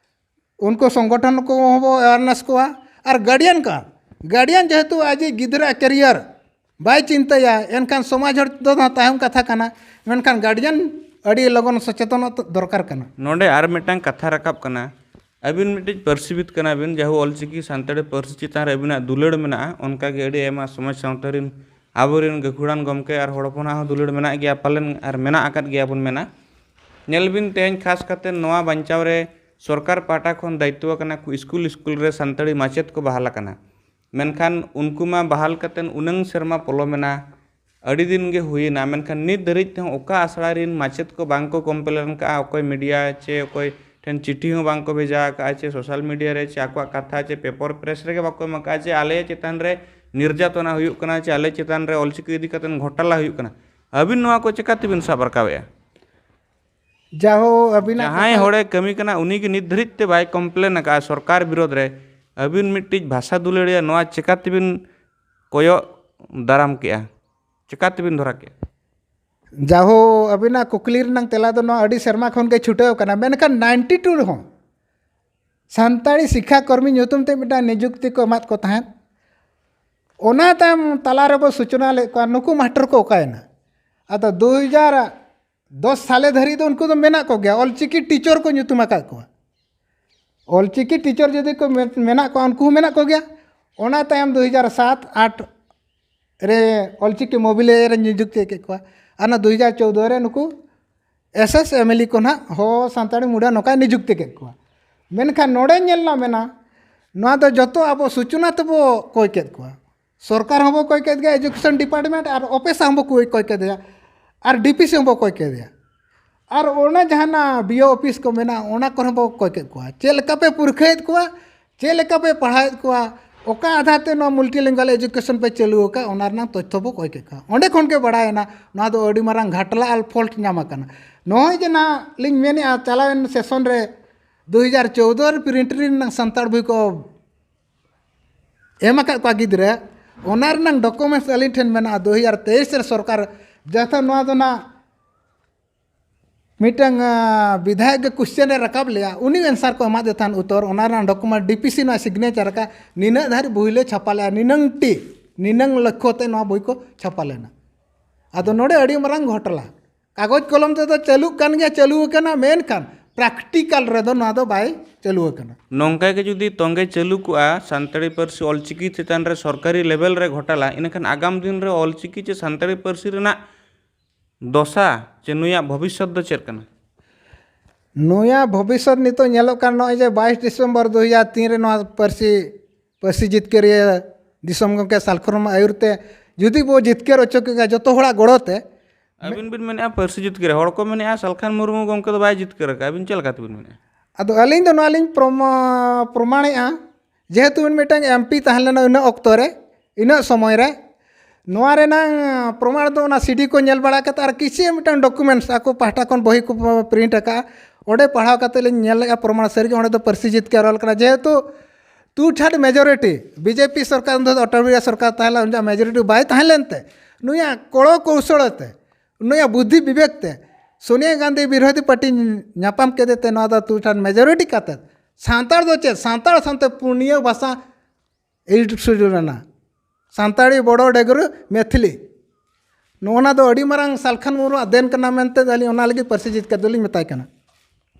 ᱩᱱᱠᱩ ᱥᱚᱝᱜᱚᱴᱷᱚᱱ ᱠᱚ ᱦᱚᱸ ᱵᱚ ᱮᱣᱟᱨᱱᱮᱥ ᱠᱚᱣᱟ᱾ ᱟᱨ ᱜᱟᱨᱰᱤᱭᱟᱱ ᱠᱟᱱ, ᱜᱟᱨᱰᱤᱭᱟᱱ ᱡᱮᱦᱮᱛᱩ ᱟᱡᱤᱡ ᱜᱤᱫᱽᱨᱟᱹ ᱠᱮᱨᱤᱭᱟᱨ ᱵᱟᱭ ᱪᱤᱱᱛᱟᱹᱭᱟ, ᱮᱱᱠᱷᱟᱱ ᱥᱚᱢᱟᱡᱽ ᱦᱚᱲ ᱫᱚ ᱱᱟᱦᱟᱜ ᱛᱟᱭᱚᱢ ᱠᱟᱛᱷᱟ ᱠᱟᱱᱟ, ᱢᱮᱱᱠᱷᱟᱱ ᱜᱟᱨᱰᱤᱭᱟᱱ ᱟᱹᱰᱤ ᱞᱚᱜᱚᱱ ᱥᱚᱪᱮᱛᱚᱱᱚᱜ ᱫᱚᱨᱠᱟᱨ ᱠᱟᱱᱟ᱾ ᱱᱚᱰᱮ ᱟᱨ ᱢᱤᱫᱴᱟᱝ ᱠᱟᱛᱷᱟ ᱨᱟᱠᱟᱵ ᱠᱟᱱᱟ, ᱟᱹᱵᱤᱱ ᱢᱤᱫᱴᱤᱡ ᱯᱟᱹᱨᱥᱤᱵᱤᱫ ᱠᱟᱱᱟ ᱵᱤᱱ, ᱡᱟᱦᱳ ᱚᱞᱪᱤᱠᱤ ᱥᱟᱱᱛᱟᱲᱤ ᱯᱟᱹᱨᱥᱤ ᱪᱮᱛᱟᱱ ᱨᱮ ᱟᱹᱵᱤᱱᱟᱜ ᱫᱩᱞᱟᱹᱲ ᱢᱮᱱᱟᱜᱼᱟ, ᱚᱱᱠᱟᱜᱮ ᱟᱹᱰᱤ ᱟᱭᱢᱟ ᱥᱚᱢᱟᱡᱽ ᱥᱟᱶᱛᱟ ᱨᱤᱱ ᱟᱵᱚᱨᱮᱱ ᱜᱟᱹᱠᱷᱩᱲᱟᱱ ᱜᱚᱢᱠᱮ ᱟᱨ ᱦᱚᱲ ᱦᱚᱯᱚᱱᱟᱜ ᱦᱚᱸ ᱫᱩᱞᱟᱹᱲ ᱢᱮᱱᱟᱜ ᱜᱮᱭᱟ ᱯᱟᱞᱮᱱ, ᱟᱨ ᱢᱮᱱᱟᱜ ᱟᱠᱟᱫ ᱜᱮᱭᱟ ᱵᱚᱱ ᱢᱮᱱᱟ᱾ ᱧᱮᱞ ᱵᱤᱱ, ᱛᱮᱦᱮᱧ ᱠᱷᱟᱥ ᱠᱟᱛᱮ ᱱᱚᱣᱟ ᱵᱟᱧᱪᱟᱣ ᱨᱮ ᱥᱚᱨᱠᱟᱨ ᱯᱟᱦᱴᱟ ᱠᱷᱚᱱ ᱫᱟᱭᱤᱛᱛᱚ ᱠᱟᱱᱟ ᱠᱚ, ᱤᱥᱠᱩᱞ ᱤᱥᱠᱩᱞ ᱨᱮ ᱥᱟᱱᱛᱟᱲᱤ ᱢᱟᱪᱮᱫ ᱠᱚ ᱵᱟᱦᱟᱞ ᱟᱠᱟᱱᱟ, ᱢᱮᱱᱠᱷᱟᱱ ᱩᱱᱠᱩ ᱢᱟ ᱵᱟᱦᱟᱞ ᱠᱟᱛᱮ ᱩᱱᱟᱹᱝ ᱥᱮᱨᱢᱟ ᱯᱚᱞᱚᱢᱮᱱᱟ, ᱟᱹᱰᱤ ᱫᱤᱱ ᱜᱮ ᱦᱩᱭᱮᱱᱟ, ᱢᱮᱱᱠᱷᱟᱱ ᱱᱤᱛ ᱫᱷᱟᱹᱨᱤᱡ ᱛᱮᱦᱚᱸ ᱚᱠᱟ ᱟᱥᱲᱟ ᱨᱮᱱ ᱢᱟᱪᱮᱫ ᱠᱚ ᱵᱟᱝ ᱠᱚ ᱠᱚᱢᱯᱞᱮᱱ ᱠᱟᱜᱼᱟ, ᱚᱠᱚᱭ ᱢᱤᱰᱤᱭᱟ ᱪᱮ ᱚᱠᱚᱭ ᱴᱷᱮᱱ ᱪᱤᱴᱷᱤ ᱦᱚᱸ ᱵᱟᱝ ᱠᱚ ᱵᱷᱮᱡᱟ ᱟᱠᱟᱫᱼᱟ, ᱪᱮ ᱥᱳᱥᱟᱞ ᱢᱤᱰᱤᱭᱟ ᱨᱮ ᱪᱮ ᱟᱠᱚᱣᱟᱜ ᱠᱟᱛᱷᱟ ᱪᱮ ᱯᱮᱯᱚᱨ ᱯᱨᱮᱥ ᱨᱮᱜᱮ ᱵᱟᱠᱚ ᱮᱢ ᱟᱠᱟᱫᱼᱟ, ᱪᱮ ᱟᱞᱮ ᱪᱮᱛᱟᱱ ᱨᱮ ᱱᱤᱨᱡᱟᱛᱚᱱᱟ ᱦᱩᱭᱩᱜ ᱠᱟᱱᱟ, ᱪᱮ ᱟᱞᱮ ᱪᱮᱛᱟᱱ ᱨᱮ ᱚᱞᱪᱤᱠᱤ ᱤᱫᱤ ᱠᱟᱛᱮ ᱜᱷᱚᱴᱟᱞᱟ ᱦᱩᱭᱩᱜ ᱠᱟᱱᱟ᱾ ᱟᱹᱵᱤᱱ ᱱᱚᱣᱟ ᱠᱚ ᱪᱮᱠᱟ ᱛᱮᱵᱤᱱ ᱥᱟᱵ ᱨᱟᱠᱟᱵᱮᱜᱼᱟ? ᱡᱟᱦᱳ, ᱟᱹᱵᱤᱱᱟᱜ ᱡᱟᱦᱟᱸᱭ ᱠᱟᱛᱷᱟ ᱦᱚᱲᱮ ᱠᱟᱹᱢᱤ ᱠᱟᱱᱟ, ᱩᱱᱤ ᱜᱮ ᱱᱤᱛ ᱫᱷᱟᱹᱨᱤᱡ ᱛᱮ ᱵᱟᱭ ᱠᱚᱢᱯᱞᱮᱱ ᱟᱠᱟᱫᱼᱟ ᱥᱚᱨᱠᱟᱨ ᱵᱤᱨᱳᱫᱷ ᱨᱮ᱾ ᱟᱹᱵᱤᱱ ᱢᱤᱫᱴᱤᱡ ᱵᱷᱟᱥᱟ ᱫᱩᱞᱟᱹᱲᱤᱭᱟᱹ ᱱᱚᱣᱟ ᱪᱮᱠᱟ ᱛᱮᱵᱤᱱ ᱠᱚᱭᱚᱜ ᱫᱟᱨᱟᱢ ᱠᱮᱜᱼᱟ? ᱪᱮᱠᱟ ᱛᱮᱵᱤᱱ ᱫᱷᱚᱨᱟ ᱠᱮᱜᱼᱟ? ᱡᱟᱦᱳ, ᱟᱹᱵᱤᱱᱟᱜ ᱠᱩᱠᱞᱤ ᱨᱮᱱᱟᱜ ᱛᱮᱞᱟ ᱫᱚ ᱱᱚᱣᱟ ᱟᱹᱰᱤ ᱥᱮᱨᱢᱟ ᱠᱷᱚᱱ ᱜᱮ ᱪᱷᱩᱴᱟᱹᱣ ᱠᱟᱱᱟ, ᱢᱮᱱᱠᱷᱟᱱ ᱱᱟᱭᱤᱱᱴᱤ ᱴᱩ ᱨᱮᱦᱚᱸ ᱥᱟᱱᱛᱟᱲᱤ ᱥᱤᱠᱠᱷᱟ ᱠᱚᱨᱢᱤ ᱧᱩᱛᱩᱢ ᱛᱮ ᱢᱤᱫᱴᱟᱝ ᱱᱤᱡᱩᱠᱛᱤ ᱠᱚ ᱮᱢᱟᱫ ᱠᱚ ᱛᱟᱦᱮᱸᱫ᱾ ᱚᱱᱟ ᱛᱟᱭᱚᱢ ᱛᱟᱞᱟ ᱨᱮᱵᱚ ᱥᱩᱪᱚᱱᱟ ᱞᱮᱫ ᱠᱚᱣᱟ, ᱱᱩᱠᱩ ᱢᱟᱥᱴᱟᱨ ᱠᱚ ᱚᱠᱟᱭᱮᱱᱟ? ᱟᱫᱚ ᱫᱩ ᱦᱟᱡᱟᱨ ᱫᱚᱥ ᱥᱟᱞᱮ ᱫᱷᱟᱹᱨᱤᱡ ᱫᱚ ᱩᱱᱠᱩ ᱫᱚ ᱢᱮᱱᱟᱜ ᱠᱚᱜᱮᱭᱟ, ᱚᱞᱪᱤᱠᱤ ᱴᱤᱪᱟᱨ ᱠᱚ ᱧᱩᱛᱩᱢ ᱟᱠᱟᱫ ᱠᱚᱣᱟ᱾ ᱚᱞᱪᱤᱠᱤ ᱴᱤᱪᱟᱨ ᱡᱩᱫᱤ ᱠᱚ ᱢᱮ-, ᱢᱮᱱᱟᱜ ᱠᱚᱣᱟ, ᱩᱱᱠᱩ ᱦᱚᱸ ᱢᱮᱱᱟᱜ ᱠᱚᱜᱮᱭᱟ᱾ ᱚᱱᱟ ᱛᱟᱭᱚᱢ ᱫᱩ ᱦᱟᱡᱟᱨ ᱥᱟᱛ ᱟᱴ ᱨᱮ ᱚᱞᱪᱤᱠᱤ ᱢᱚᱵᱤᱞᱮ ᱨᱮ ᱱᱤᱡᱩᱠᱛᱤ ᱠᱮᱫ ᱠᱚᱣᱟ᱾ ᱟᱨ ᱚᱱᱟ ᱫᱩ ᱦᱟᱡᱟᱨ ᱪᱳᱣᱫᱚ ᱨᱮ ᱱᱩᱠᱩ S S M L A ᱠᱚ ᱱᱟᱦᱟᱜ ᱦᱚ ᱥᱟᱱᱛᱟᱲᱤ ᱢᱩᱰᱟᱹ ᱱᱚᱝᱠᱟᱭ ᱱᱤᱡᱩᱠᱛᱤ ᱠᱮᱫ ᱠᱚᱣᱟ᱾ ᱢᱮᱱᱠᱷᱟᱱ ᱱᱚᱰᱮ ᱧᱮᱞ ᱢᱟ ᱢᱮᱱᱟ, ᱱᱚᱣᱟ ᱫᱚ ᱡᱚᱛᱚ ᱟᱵᱚ ᱥᱩᱪᱚᱱᱟ ᱛᱮᱵᱚ ᱠᱚᱭ ᱠᱮᱫ ᱠᱚᱣᱟ᱾ ᱥᱚᱨᱠᱟᱨ ᱦᱚᱸᱵᱚ ᱠᱚᱭ ᱠᱮᱫ ᱜᱮᱭᱟ, ᱮᱡᱩᱠᱮᱥᱚᱱ ᱰᱤᱯᱟᱨᱴᱢᱮᱱᱴ ᱟᱨ ᱚᱯᱷᱤᱥ ᱦᱚᱸᱵᱚ ᱠᱚᱭ, ᱠᱚᱭ ᱠᱮᱫᱮᱭᱟ, ᱟᱨ ᱰᱤ ᱯᱤ ᱥᱤ ᱦᱚᱸᱵᱚ ᱠᱚᱭ ᱠᱮᱫᱮᱭᱟ, ᱟᱨ ᱚᱱᱟ ᱡᱟᱦᱟᱱᱟᱜ ᱵᱤ ᱳ ᱚᱯᱷᱤᱥ ᱠᱚ ᱢᱮᱱᱟᱜᱼᱟ, ᱚᱱᱟ ᱠᱚᱨᱮ ᱦᱚᱸᱵᱚ ᱠᱚᱭ ᱠᱮᱫ ᱠᱚᱣᱟ᱾ ᱪᱮᱫ ᱞᱮᱠᱟ ᱯᱮ ᱯᱩᱨᱠᱷᱟᱹᱭᱮᱫ ᱠᱚᱣᱟ, ᱪᱮᱫ ᱞᱮᱠᱟ ᱯᱮ ᱯᱟᱲᱦᱟᱣᱮᱫ ᱠᱚᱣᱟ, ᱚᱠᱟ ᱟᱫᱷᱟᱨ ᱛᱮ ᱱᱚᱣᱟ ᱢᱟᱞᱴᱤᱞᱤᱝᱜᱩᱣᱟᱞ ᱮᱡᱩᱠᱮᱥᱚᱱ ᱯᱮ ᱪᱟᱹᱞᱩ ᱟᱠᱟᱫ, ᱚᱱᱟ ᱨᱮᱱᱟᱜ ᱛᱚᱛᱛᱷᱚ ᱵᱚ ᱠᱚᱭ ᱠᱮᱫ ᱠᱚᱣᱟ᱾ ᱚᱸᱰᱮ ᱠᱷᱚᱱ ᱜᱮ ᱵᱟᱲᱟᱭᱮᱱᱟ, ᱱᱚᱣᱟ ᱫᱚ ᱟᱹᱰᱤ ᱢᱟᱨᱟᱝ ᱜᱷᱟᱴᱞᱟ ᱟᱨ ᱯᱷᱚᱞᱴ ᱧᱟᱢ ᱟᱠᱟᱱᱟ᱾ ᱱᱚᱜᱼᱚᱭ ᱡᱮ ᱱᱟᱦᱟᱜ ᱞᱤᱧ ᱢᱮᱱᱮᱫᱼᱟ, ᱪᱟᱞᱟᱣᱮᱱ ᱥᱮᱥᱚᱱ ᱨᱮ ᱫᱩ ᱦᱟᱡᱟᱨ ᱪᱳᱣᱫᱚ ᱨᱮ ᱯᱨᱤᱱᱴ ᱨᱮᱱᱟᱜ ᱥᱟᱱᱛᱟᱲ ᱵᱳᱭ ᱠᱚ ᱮᱢ ᱟᱠᱟᱫ ᱠᱚᱣᱟ ᱜᱤᱫᱽᱨᱟᱹ, ᱚᱱᱟ ᱨᱮᱱᱟᱜ ᱰᱚᱠᱩᱢᱮᱱᱴᱥ ᱟᱹᱞᱤᱧ ᱴᱷᱮᱱ ᱢᱮᱱᱟᱜᱼᱟ᱾ ᱫᱩ ᱦᱟᱡᱟᱨ ᱛᱮᱭᱤᱥ ᱨᱮ ᱥᱚᱨᱠᱟᱨ ᱡᱟᱦᱟᱸ ᱱᱚᱣᱟ ᱫᱚ ᱱᱟᱜ ᱢᱤᱫᱴᱟᱝ ᱵᱤᱫᱷᱟᱭᱚᱠ ᱜᱮ ᱠᱚᱥᱪᱮᱱ ᱮ ᱨᱟᱠᱟᱵ ᱞᱮᱜᱼᱟ, ᱩᱱᱤ ᱮᱱᱥᱟᱨ ᱠᱚ ᱮᱢᱟᱫᱮ ᱛᱟᱦᱮᱱ ᱩᱛᱛᱚᱨ, ᱚᱱᱟ ᱨᱮᱱᱟᱜ ᱰᱚᱠᱩᱢᱮᱱᱴ ᱰᱤ ᱯᱤ ᱥᱤ ᱱᱚᱣᱟ ᱥᱤᱜᱽᱱᱮᱪᱟᱨ ᱟᱠᱟᱫ, ᱱᱤᱱᱟᱹᱜ ᱫᱷᱟᱹᱨᱤᱡ ᱵᱳᱭ ᱞᱮ ᱪᱷᱟᱯᱟ ᱞᱮᱜᱼᱟ, ᱱᱤᱱᱟᱹᱝ ᱴᱤ ᱱᱤᱱᱟᱹᱝ ᱞᱚᱠᱠᱷᱚ ᱛᱮ ᱱᱚᱣᱟ ᱵᱳᱭ ᱠᱚ ᱪᱷᱟᱯᱟ ᱞᱮᱱᱟ᱾ ᱟᱫᱚ ᱱᱚᱰᱮ ᱟᱹᱰᱤ ᱢᱟᱨᱟᱝ ᱜᱷᱚᱴᱚᱞᱟ᱾ ᱠᱟᱜᱚᱡᱽ ᱠᱚᱞᱚᱢ ᱛᱮᱫᱚ ᱪᱟᱹᱞᱩᱜ ᱠᱟᱱ ᱜᱮᱭᱟ, ᱪᱟᱹᱞᱩ ᱟᱠᱟᱱᱟ, ᱢᱮᱱᱠᱷᱟᱱ ᱯᱨᱮᱠᱴᱤᱠᱟᱞ ᱨᱮᱫᱚ ᱱᱚᱣᱟ ᱫᱚ ᱵᱟᱭ ᱪᱟᱹᱞᱩ ᱟᱠᱟᱱᱟ᱾ ᱱᱚᱝᱠᱟ ᱜᱮ ᱡᱩᱫᱤ ᱛᱚᱸᱜᱮ ᱪᱟᱹᱞᱩ ᱠᱚᱜᱼᱟ ᱥᱟᱱᱛᱟᱲᱤ ᱯᱟᱹᱨᱥᱤ ᱚᱞᱪᱤᱠᱤ ᱪᱮᱛᱟᱱ ᱨᱮ ᱥᱚᱨᱠᱟᱨᱤ ᱞᱮᱵᱮᱞ ᱨᱮ ᱜᱷᱚᱴᱟᱞᱟ, ᱤᱱᱟᱹᱠᱷᱟᱱ ᱟᱜᱟᱢ ᱫᱤᱱ ᱨᱮ ᱚᱞᱪᱤᱠᱤ ᱪᱮ ᱥᱟᱱᱛᱟᱲᱤ ᱯᱟᱹᱨᱥᱤ ᱨᱮᱱᱟᱜ ᱫᱚᱥᱟ ᱪᱮ ᱱᱩᱭᱟᱜ ᱵᱷᱚᱵᱤᱥᱥᱚᱛ ᱫᱚ ᱪᱮᱫ ᱠᱟᱱᱟ? ᱱᱩᱭᱟᱜ ᱵᱷᱚᱵᱤᱥᱥᱚᱛ ᱱᱤᱛᱚᱜ ᱧᱮᱞᱚᱜ ᱠᱟᱱ, ᱱᱚᱜᱼᱚᱭ ᱡᱮ ᱵᱟᱭᱤᱥ ᱰᱤᱥᱮᱢᱵᱚᱨ ᱫᱩ ᱦᱟᱡᱟᱨ ᱛᱤᱱ ᱨᱮ ᱱᱚᱣᱟ ᱯᱟᱹᱨᱥᱤ ᱯᱟᱹᱨᱥᱤ ᱡᱤᱛᱠᱟᱹᱨᱤᱭᱟᱹ ᱫᱤᱥᱚᱢ ᱜᱚᱢᱠᱮ ᱥᱟᱞᱠᱷᱚᱱ ᱢᱩᱨᱢᱩ ᱟᱹᱭᱩᱨ ᱛᱮ ᱡᱩᱫᱤ ᱵᱚ ᱡᱤᱛᱠᱟᱹᱨ ᱦᱚᱪᱚ ᱠᱮᱫᱟ ᱡᱚᱛᱚ ᱦᱚᱲᱟᱜ ᱜᱚᱲᱚ ᱛᱮ᱾ ᱟᱹᱵᱤᱱ ᱵᱤᱱ ᱢᱮᱱᱮᱫᱼᱟ ᱯᱟᱹᱨᱥᱤ ᱡᱤᱛᱠᱟᱹᱨ, ᱦᱚᱲ ᱠᱚ ᱢᱮᱱᱮᱫᱼᱟ ᱥᱟᱞᱠᱷᱟᱱ ᱢᱩᱨᱢᱩ ᱜᱚᱢᱠᱮ ᱫᱚ ᱵᱟᱭ ᱡᱤᱛᱠᱟᱹᱨ ᱟᱠᱟᱫᱼᱟ, ᱟᱹᱵᱤᱱ ᱪᱮᱫ ᱞᱮᱠᱟ ᱛᱮᱵᱤᱱ ᱢᱮᱱᱮᱫᱼᱟ? ᱟᱫᱚ ᱟᱹᱞᱤᱧ ᱫᱚ ᱱᱚᱣᱟ ᱞᱤᱧ ᱯᱨᱚᱢᱟ- ᱯᱨᱚᱢᱟᱬᱮᱜᱼᱟ, ᱡᱮᱦᱮᱛᱩ ᱩᱱᱤ ᱢᱤᱫᱴᱟᱝ ᱮᱢ ᱯᱤ ᱛᱟᱦᱮᱸ ᱞᱮᱱᱟ ᱤᱱᱟᱹ ᱚᱠᱛᱚ ᱨᱮ, ᱤᱱᱟᱹᱜ ᱥᱚᱢᱚᱭ ᱨᱮ, ᱱᱚᱣᱟ ᱨᱮᱱᱟᱝ ᱯᱨᱚᱢᱟᱬ ᱫᱚ ᱚᱱᱟ ᱥᱤ ᱰᱤ ᱠᱚ ᱧᱮᱞ ᱵᱟᱲᱟ ᱠᱟᱛᱮ ᱟᱨ ᱠᱤᱪᱷᱩ ᱢᱤᱫᱴᱟᱝ ᱰᱚᱠᱩᱢᱮᱱᱴᱥ ᱟᱠᱚ ᱯᱟᱦᱴᱟ ᱠᱷᱚᱱ ᱵᱚᱦᱤ ᱠᱚ ᱯᱨᱤᱱᱴ ᱟᱠᱟᱫᱼᱟ, ᱚᱸᱰᱮ ᱯᱟᱲᱦᱟᱣ ᱠᱟᱛᱮ ᱞᱤᱧ ᱧᱮᱞ ᱞᱮᱫᱼᱟ ᱯᱨᱚᱢᱟᱬ ᱥᱟᱹᱨᱤᱜᱮ ᱚᱸᱰᱮ ᱫᱚ ᱯᱟᱹᱨᱥᱤ ᱡᱤᱛᱠᱟᱹᱨ ᱚᱞ ᱠᱟᱱᱟ᱾ ᱡᱮᱦᱮᱛᱩ two third majority B J P ᱥᱚᱨᱠᱟᱨ, ᱩᱱ ᱫᱚ ᱚᱴᱳᱢᱮᱴᱤᱠ ᱥᱚᱨᱠᱟᱨ ᱛᱟᱦᱮᱸ ᱞᱮᱱᱟ, ᱩᱱ ᱡᱚᱠᱷᱚᱱ ᱢᱮᱡᱚᱨᱤᱴᱤ ᱵᱟᱭ ᱛᱟᱦᱮᱸ ᱞᱮᱱᱛᱮ ᱱᱩᱭᱟᱜ ᱠᱚᱲᱚ ᱠᱚᱣᱥᱚᱞ ᱛᱮ, ᱱᱩᱭᱟᱜ ᱵᱩᱫᱽᱫᱷᱤ ᱵᱤᱵᱮᱠ ᱛᱮ ᱥᱳᱱᱤᱭᱟ ᱜᱟᱱᱫᱷᱤ ᱵᱤᱨᱳᱫᱷᱤ ᱯᱟᱨᱴᱤ ᱧᱟᱯᱟᱢ ᱠᱮᱫᱮ ᱛᱮ ᱱᱚᱣᱟ ᱫᱚ ᱴᱩ ᱛᱷᱟᱨᱰ ᱢᱮᱡᱚᱨᱤᱴᱤ ᱠᱟᱛᱮ ᱥᱟᱱᱛᱟᱲ ᱫᱚ ᱪᱮᱫ, ᱥᱟᱱᱛᱟᱲ ᱥᱟᱶᱛᱮ ᱯᱩᱱᱭᱟᱹ ᱵᱷᱟᱥᱟ ᱮᱰᱤᱴ ᱥᱩᱨᱩ ᱞᱮᱱᱟ, ᱥᱟᱱᱛᱟᱲᱤ, ᱵᱚᱰᱚ, ᱰᱮᱜᱽᱨᱩ, ᱢᱮᱛᱷᱤᱞᱤ᱾ ᱱᱚᱜᱼᱚ ᱱᱟ ᱫᱚ ᱟᱹᱰᱤ ᱢᱟᱨᱟᱝ ᱥᱟᱞᱠᱷᱟᱱ ᱢᱩᱨᱢᱩᱣᱟᱜ ᱫᱮᱱ ᱠᱟᱱᱟ ᱢᱮᱱᱛᱮ ᱟᱹᱞᱤᱧ ᱚᱱᱟ ᱞᱟᱹᱜᱤᱫ ᱯᱟᱹᱨᱥᱤ ᱡᱤᱛᱠᱟᱹᱨ ᱫᱚᱞᱤᱧ ᱢᱮᱛᱟᱭ ᱠᱟᱱᱟ᱾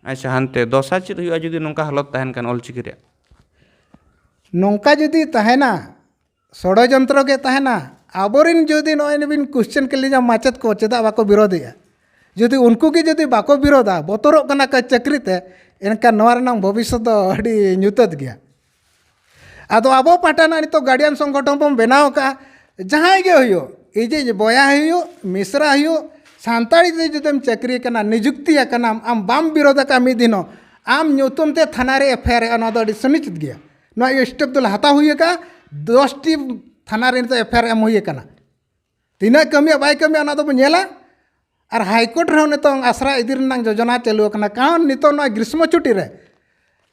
ᱟᱪᱪᱷᱟ, ᱦᱟᱱᱛᱮ ᱫᱚᱥᱟ ᱪᱮᱫ ᱦᱩᱭᱩᱜᱼᱟ ᱡᱩᱫᱤ ᱱᱚᱝᱠᱟ ᱦᱟᱞᱚᱛ ᱛᱟᱦᱮᱱ ᱠᱷᱟᱱ ᱚᱞᱪᱤᱠᱤ ᱨᱮᱭᱟᱜ? ᱱᱚᱝᱠᱟ ᱡᱩᱫᱤ ᱛᱟᱦᱮᱱᱟ, ᱥᱚᱲᱚᱡᱚᱱᱛᱨᱚ ᱜᱮ ᱛᱟᱦᱮᱱᱟ, ᱟᱵᱚᱨᱮᱱ ᱡᱩᱫᱤ ᱱᱚᱜᱼᱚᱭ ᱱᱩᱵᱤᱱ ᱠᱚᱥᱪᱮᱱ ᱠᱮᱫ ᱞᱤᱧᱟ ᱢᱟᱪᱮᱫ ᱠᱚ ᱪᱮᱫᱟᱜ ᱵᱟᱠᱚ ᱵᱤᱨᱳᱫᱷᱮᱜᱼᱟ, ᱡᱩᱫᱤ ᱩᱱᱠᱩ ᱜᱮ ᱡᱩᱫᱤ ᱵᱟᱠᱚ ᱵᱤᱨᱳᱫᱷᱟ, ᱵᱚᱛᱚᱨᱚᱜ ᱠᱟᱱᱟ ᱠᱚ ᱪᱟᱹᱠᱨᱤ ᱛᱮ, ᱮᱱᱠᱷᱟᱱ ᱱᱚᱣᱟ ᱨᱮᱱᱟᱝ ᱵᱷᱚᱵᱤᱥᱥᱚᱛ ᱫᱚ ᱟᱹᱰᱤ ᱧᱩᱛᱟᱹᱛ ᱜᱮᱭᱟ᱾ ᱟᱫᱚ ᱟᱵᱚ ᱯᱟᱦᱴᱟ ᱨᱮᱱᱟᱜ ᱱᱤᱛᱚᱜ ᱜᱟᱨᱰᱤᱭᱟᱱ ᱥᱚᱝᱜᱚᱴᱷᱚᱱ ᱵᱚᱱ ᱵᱮᱱᱟᱣ ᱟᱠᱟᱫᱼᱟ, ᱡᱟᱦᱟᱸᱭ ᱜᱮ ᱦᱩᱭᱩᱜ, ᱤᱧᱤᱡ ᱵᱚᱭᱦᱟ ᱦᱩᱭᱩᱜ, ᱢᱤᱥᱨᱟ ᱦᱩᱭᱩᱜ, ᱥᱟᱱᱛᱟᱲᱤ ᱛᱮ ᱡᱩᱫᱤᱢ ᱪᱟᱹᱠᱨᱤ ᱟᱠᱟᱱᱟ, ᱱᱤᱡᱩᱠᱛᱤ ᱟᱠᱟᱱᱟᱢ, ᱟᱢ ᱵᱟᱢ ᱵᱤᱨᱳᱫᱷ ᱟᱠᱟᱫ ᱢᱤᱫ ᱫᱤᱱ ᱦᱚᱸ, ᱟᱢ ᱧᱩᱛᱩᱢ ᱛᱮ ᱛᱷᱟᱱᱟ ᱨᱮ ᱮᱯᱷ ᱟᱭ ᱟᱨ ᱦᱩᱭᱩᱜᱼᱟ, ᱱᱚᱣᱟ ᱫᱚ ᱟᱹᱰᱤ ᱥᱩᱱᱤᱪᱤᱛ ᱜᱮᱭᱟ᱾ ᱱᱚᱣᱟ ᱥᱴᱮᱯ ᱫᱚᱞᱮ ᱦᱟᱛᱟᱣ ᱦᱩᱭ ᱟᱠᱟᱫᱼᱟ, ᱫᱚᱥ ᱴᱤ ᱛᱷᱟᱱᱟ ᱨᱮ ᱱᱤᱛᱚᱜ ᱮᱯᱷ ᱟᱭ ᱟᱨ ᱮᱢ ᱦᱩᱭ ᱟᱠᱟᱱᱟ᱾ ᱛᱤᱱᱟᱹᱜ ᱠᱟᱹᱢᱤᱭᱟ ᱵᱟᱭ ᱠᱟᱹᱢᱤᱭᱟ ᱚᱱᱟ ᱫᱚᱵᱚ ᱧᱮᱞᱟ᱾ ᱟᱨ ᱦᱟᱭᱠᱳᱨᱴ ᱨᱮᱦᱚᱸ ᱱᱤᱛᱚᱝ ᱟᱥᱨᱟ ᱤᱫᱤ ᱨᱮᱱᱟᱜ ᱡᱳᱡᱚᱱᱟ ᱪᱟᱹᱞᱩ ᱟᱠᱟᱱᱟ᱾ ᱠᱟᱨᱚᱱ ᱱᱤᱛᱚᱝ ᱱᱚᱣᱟ ᱜᱨᱤᱥᱢᱚ ᱪᱷᱩᱴᱤ ᱨᱮ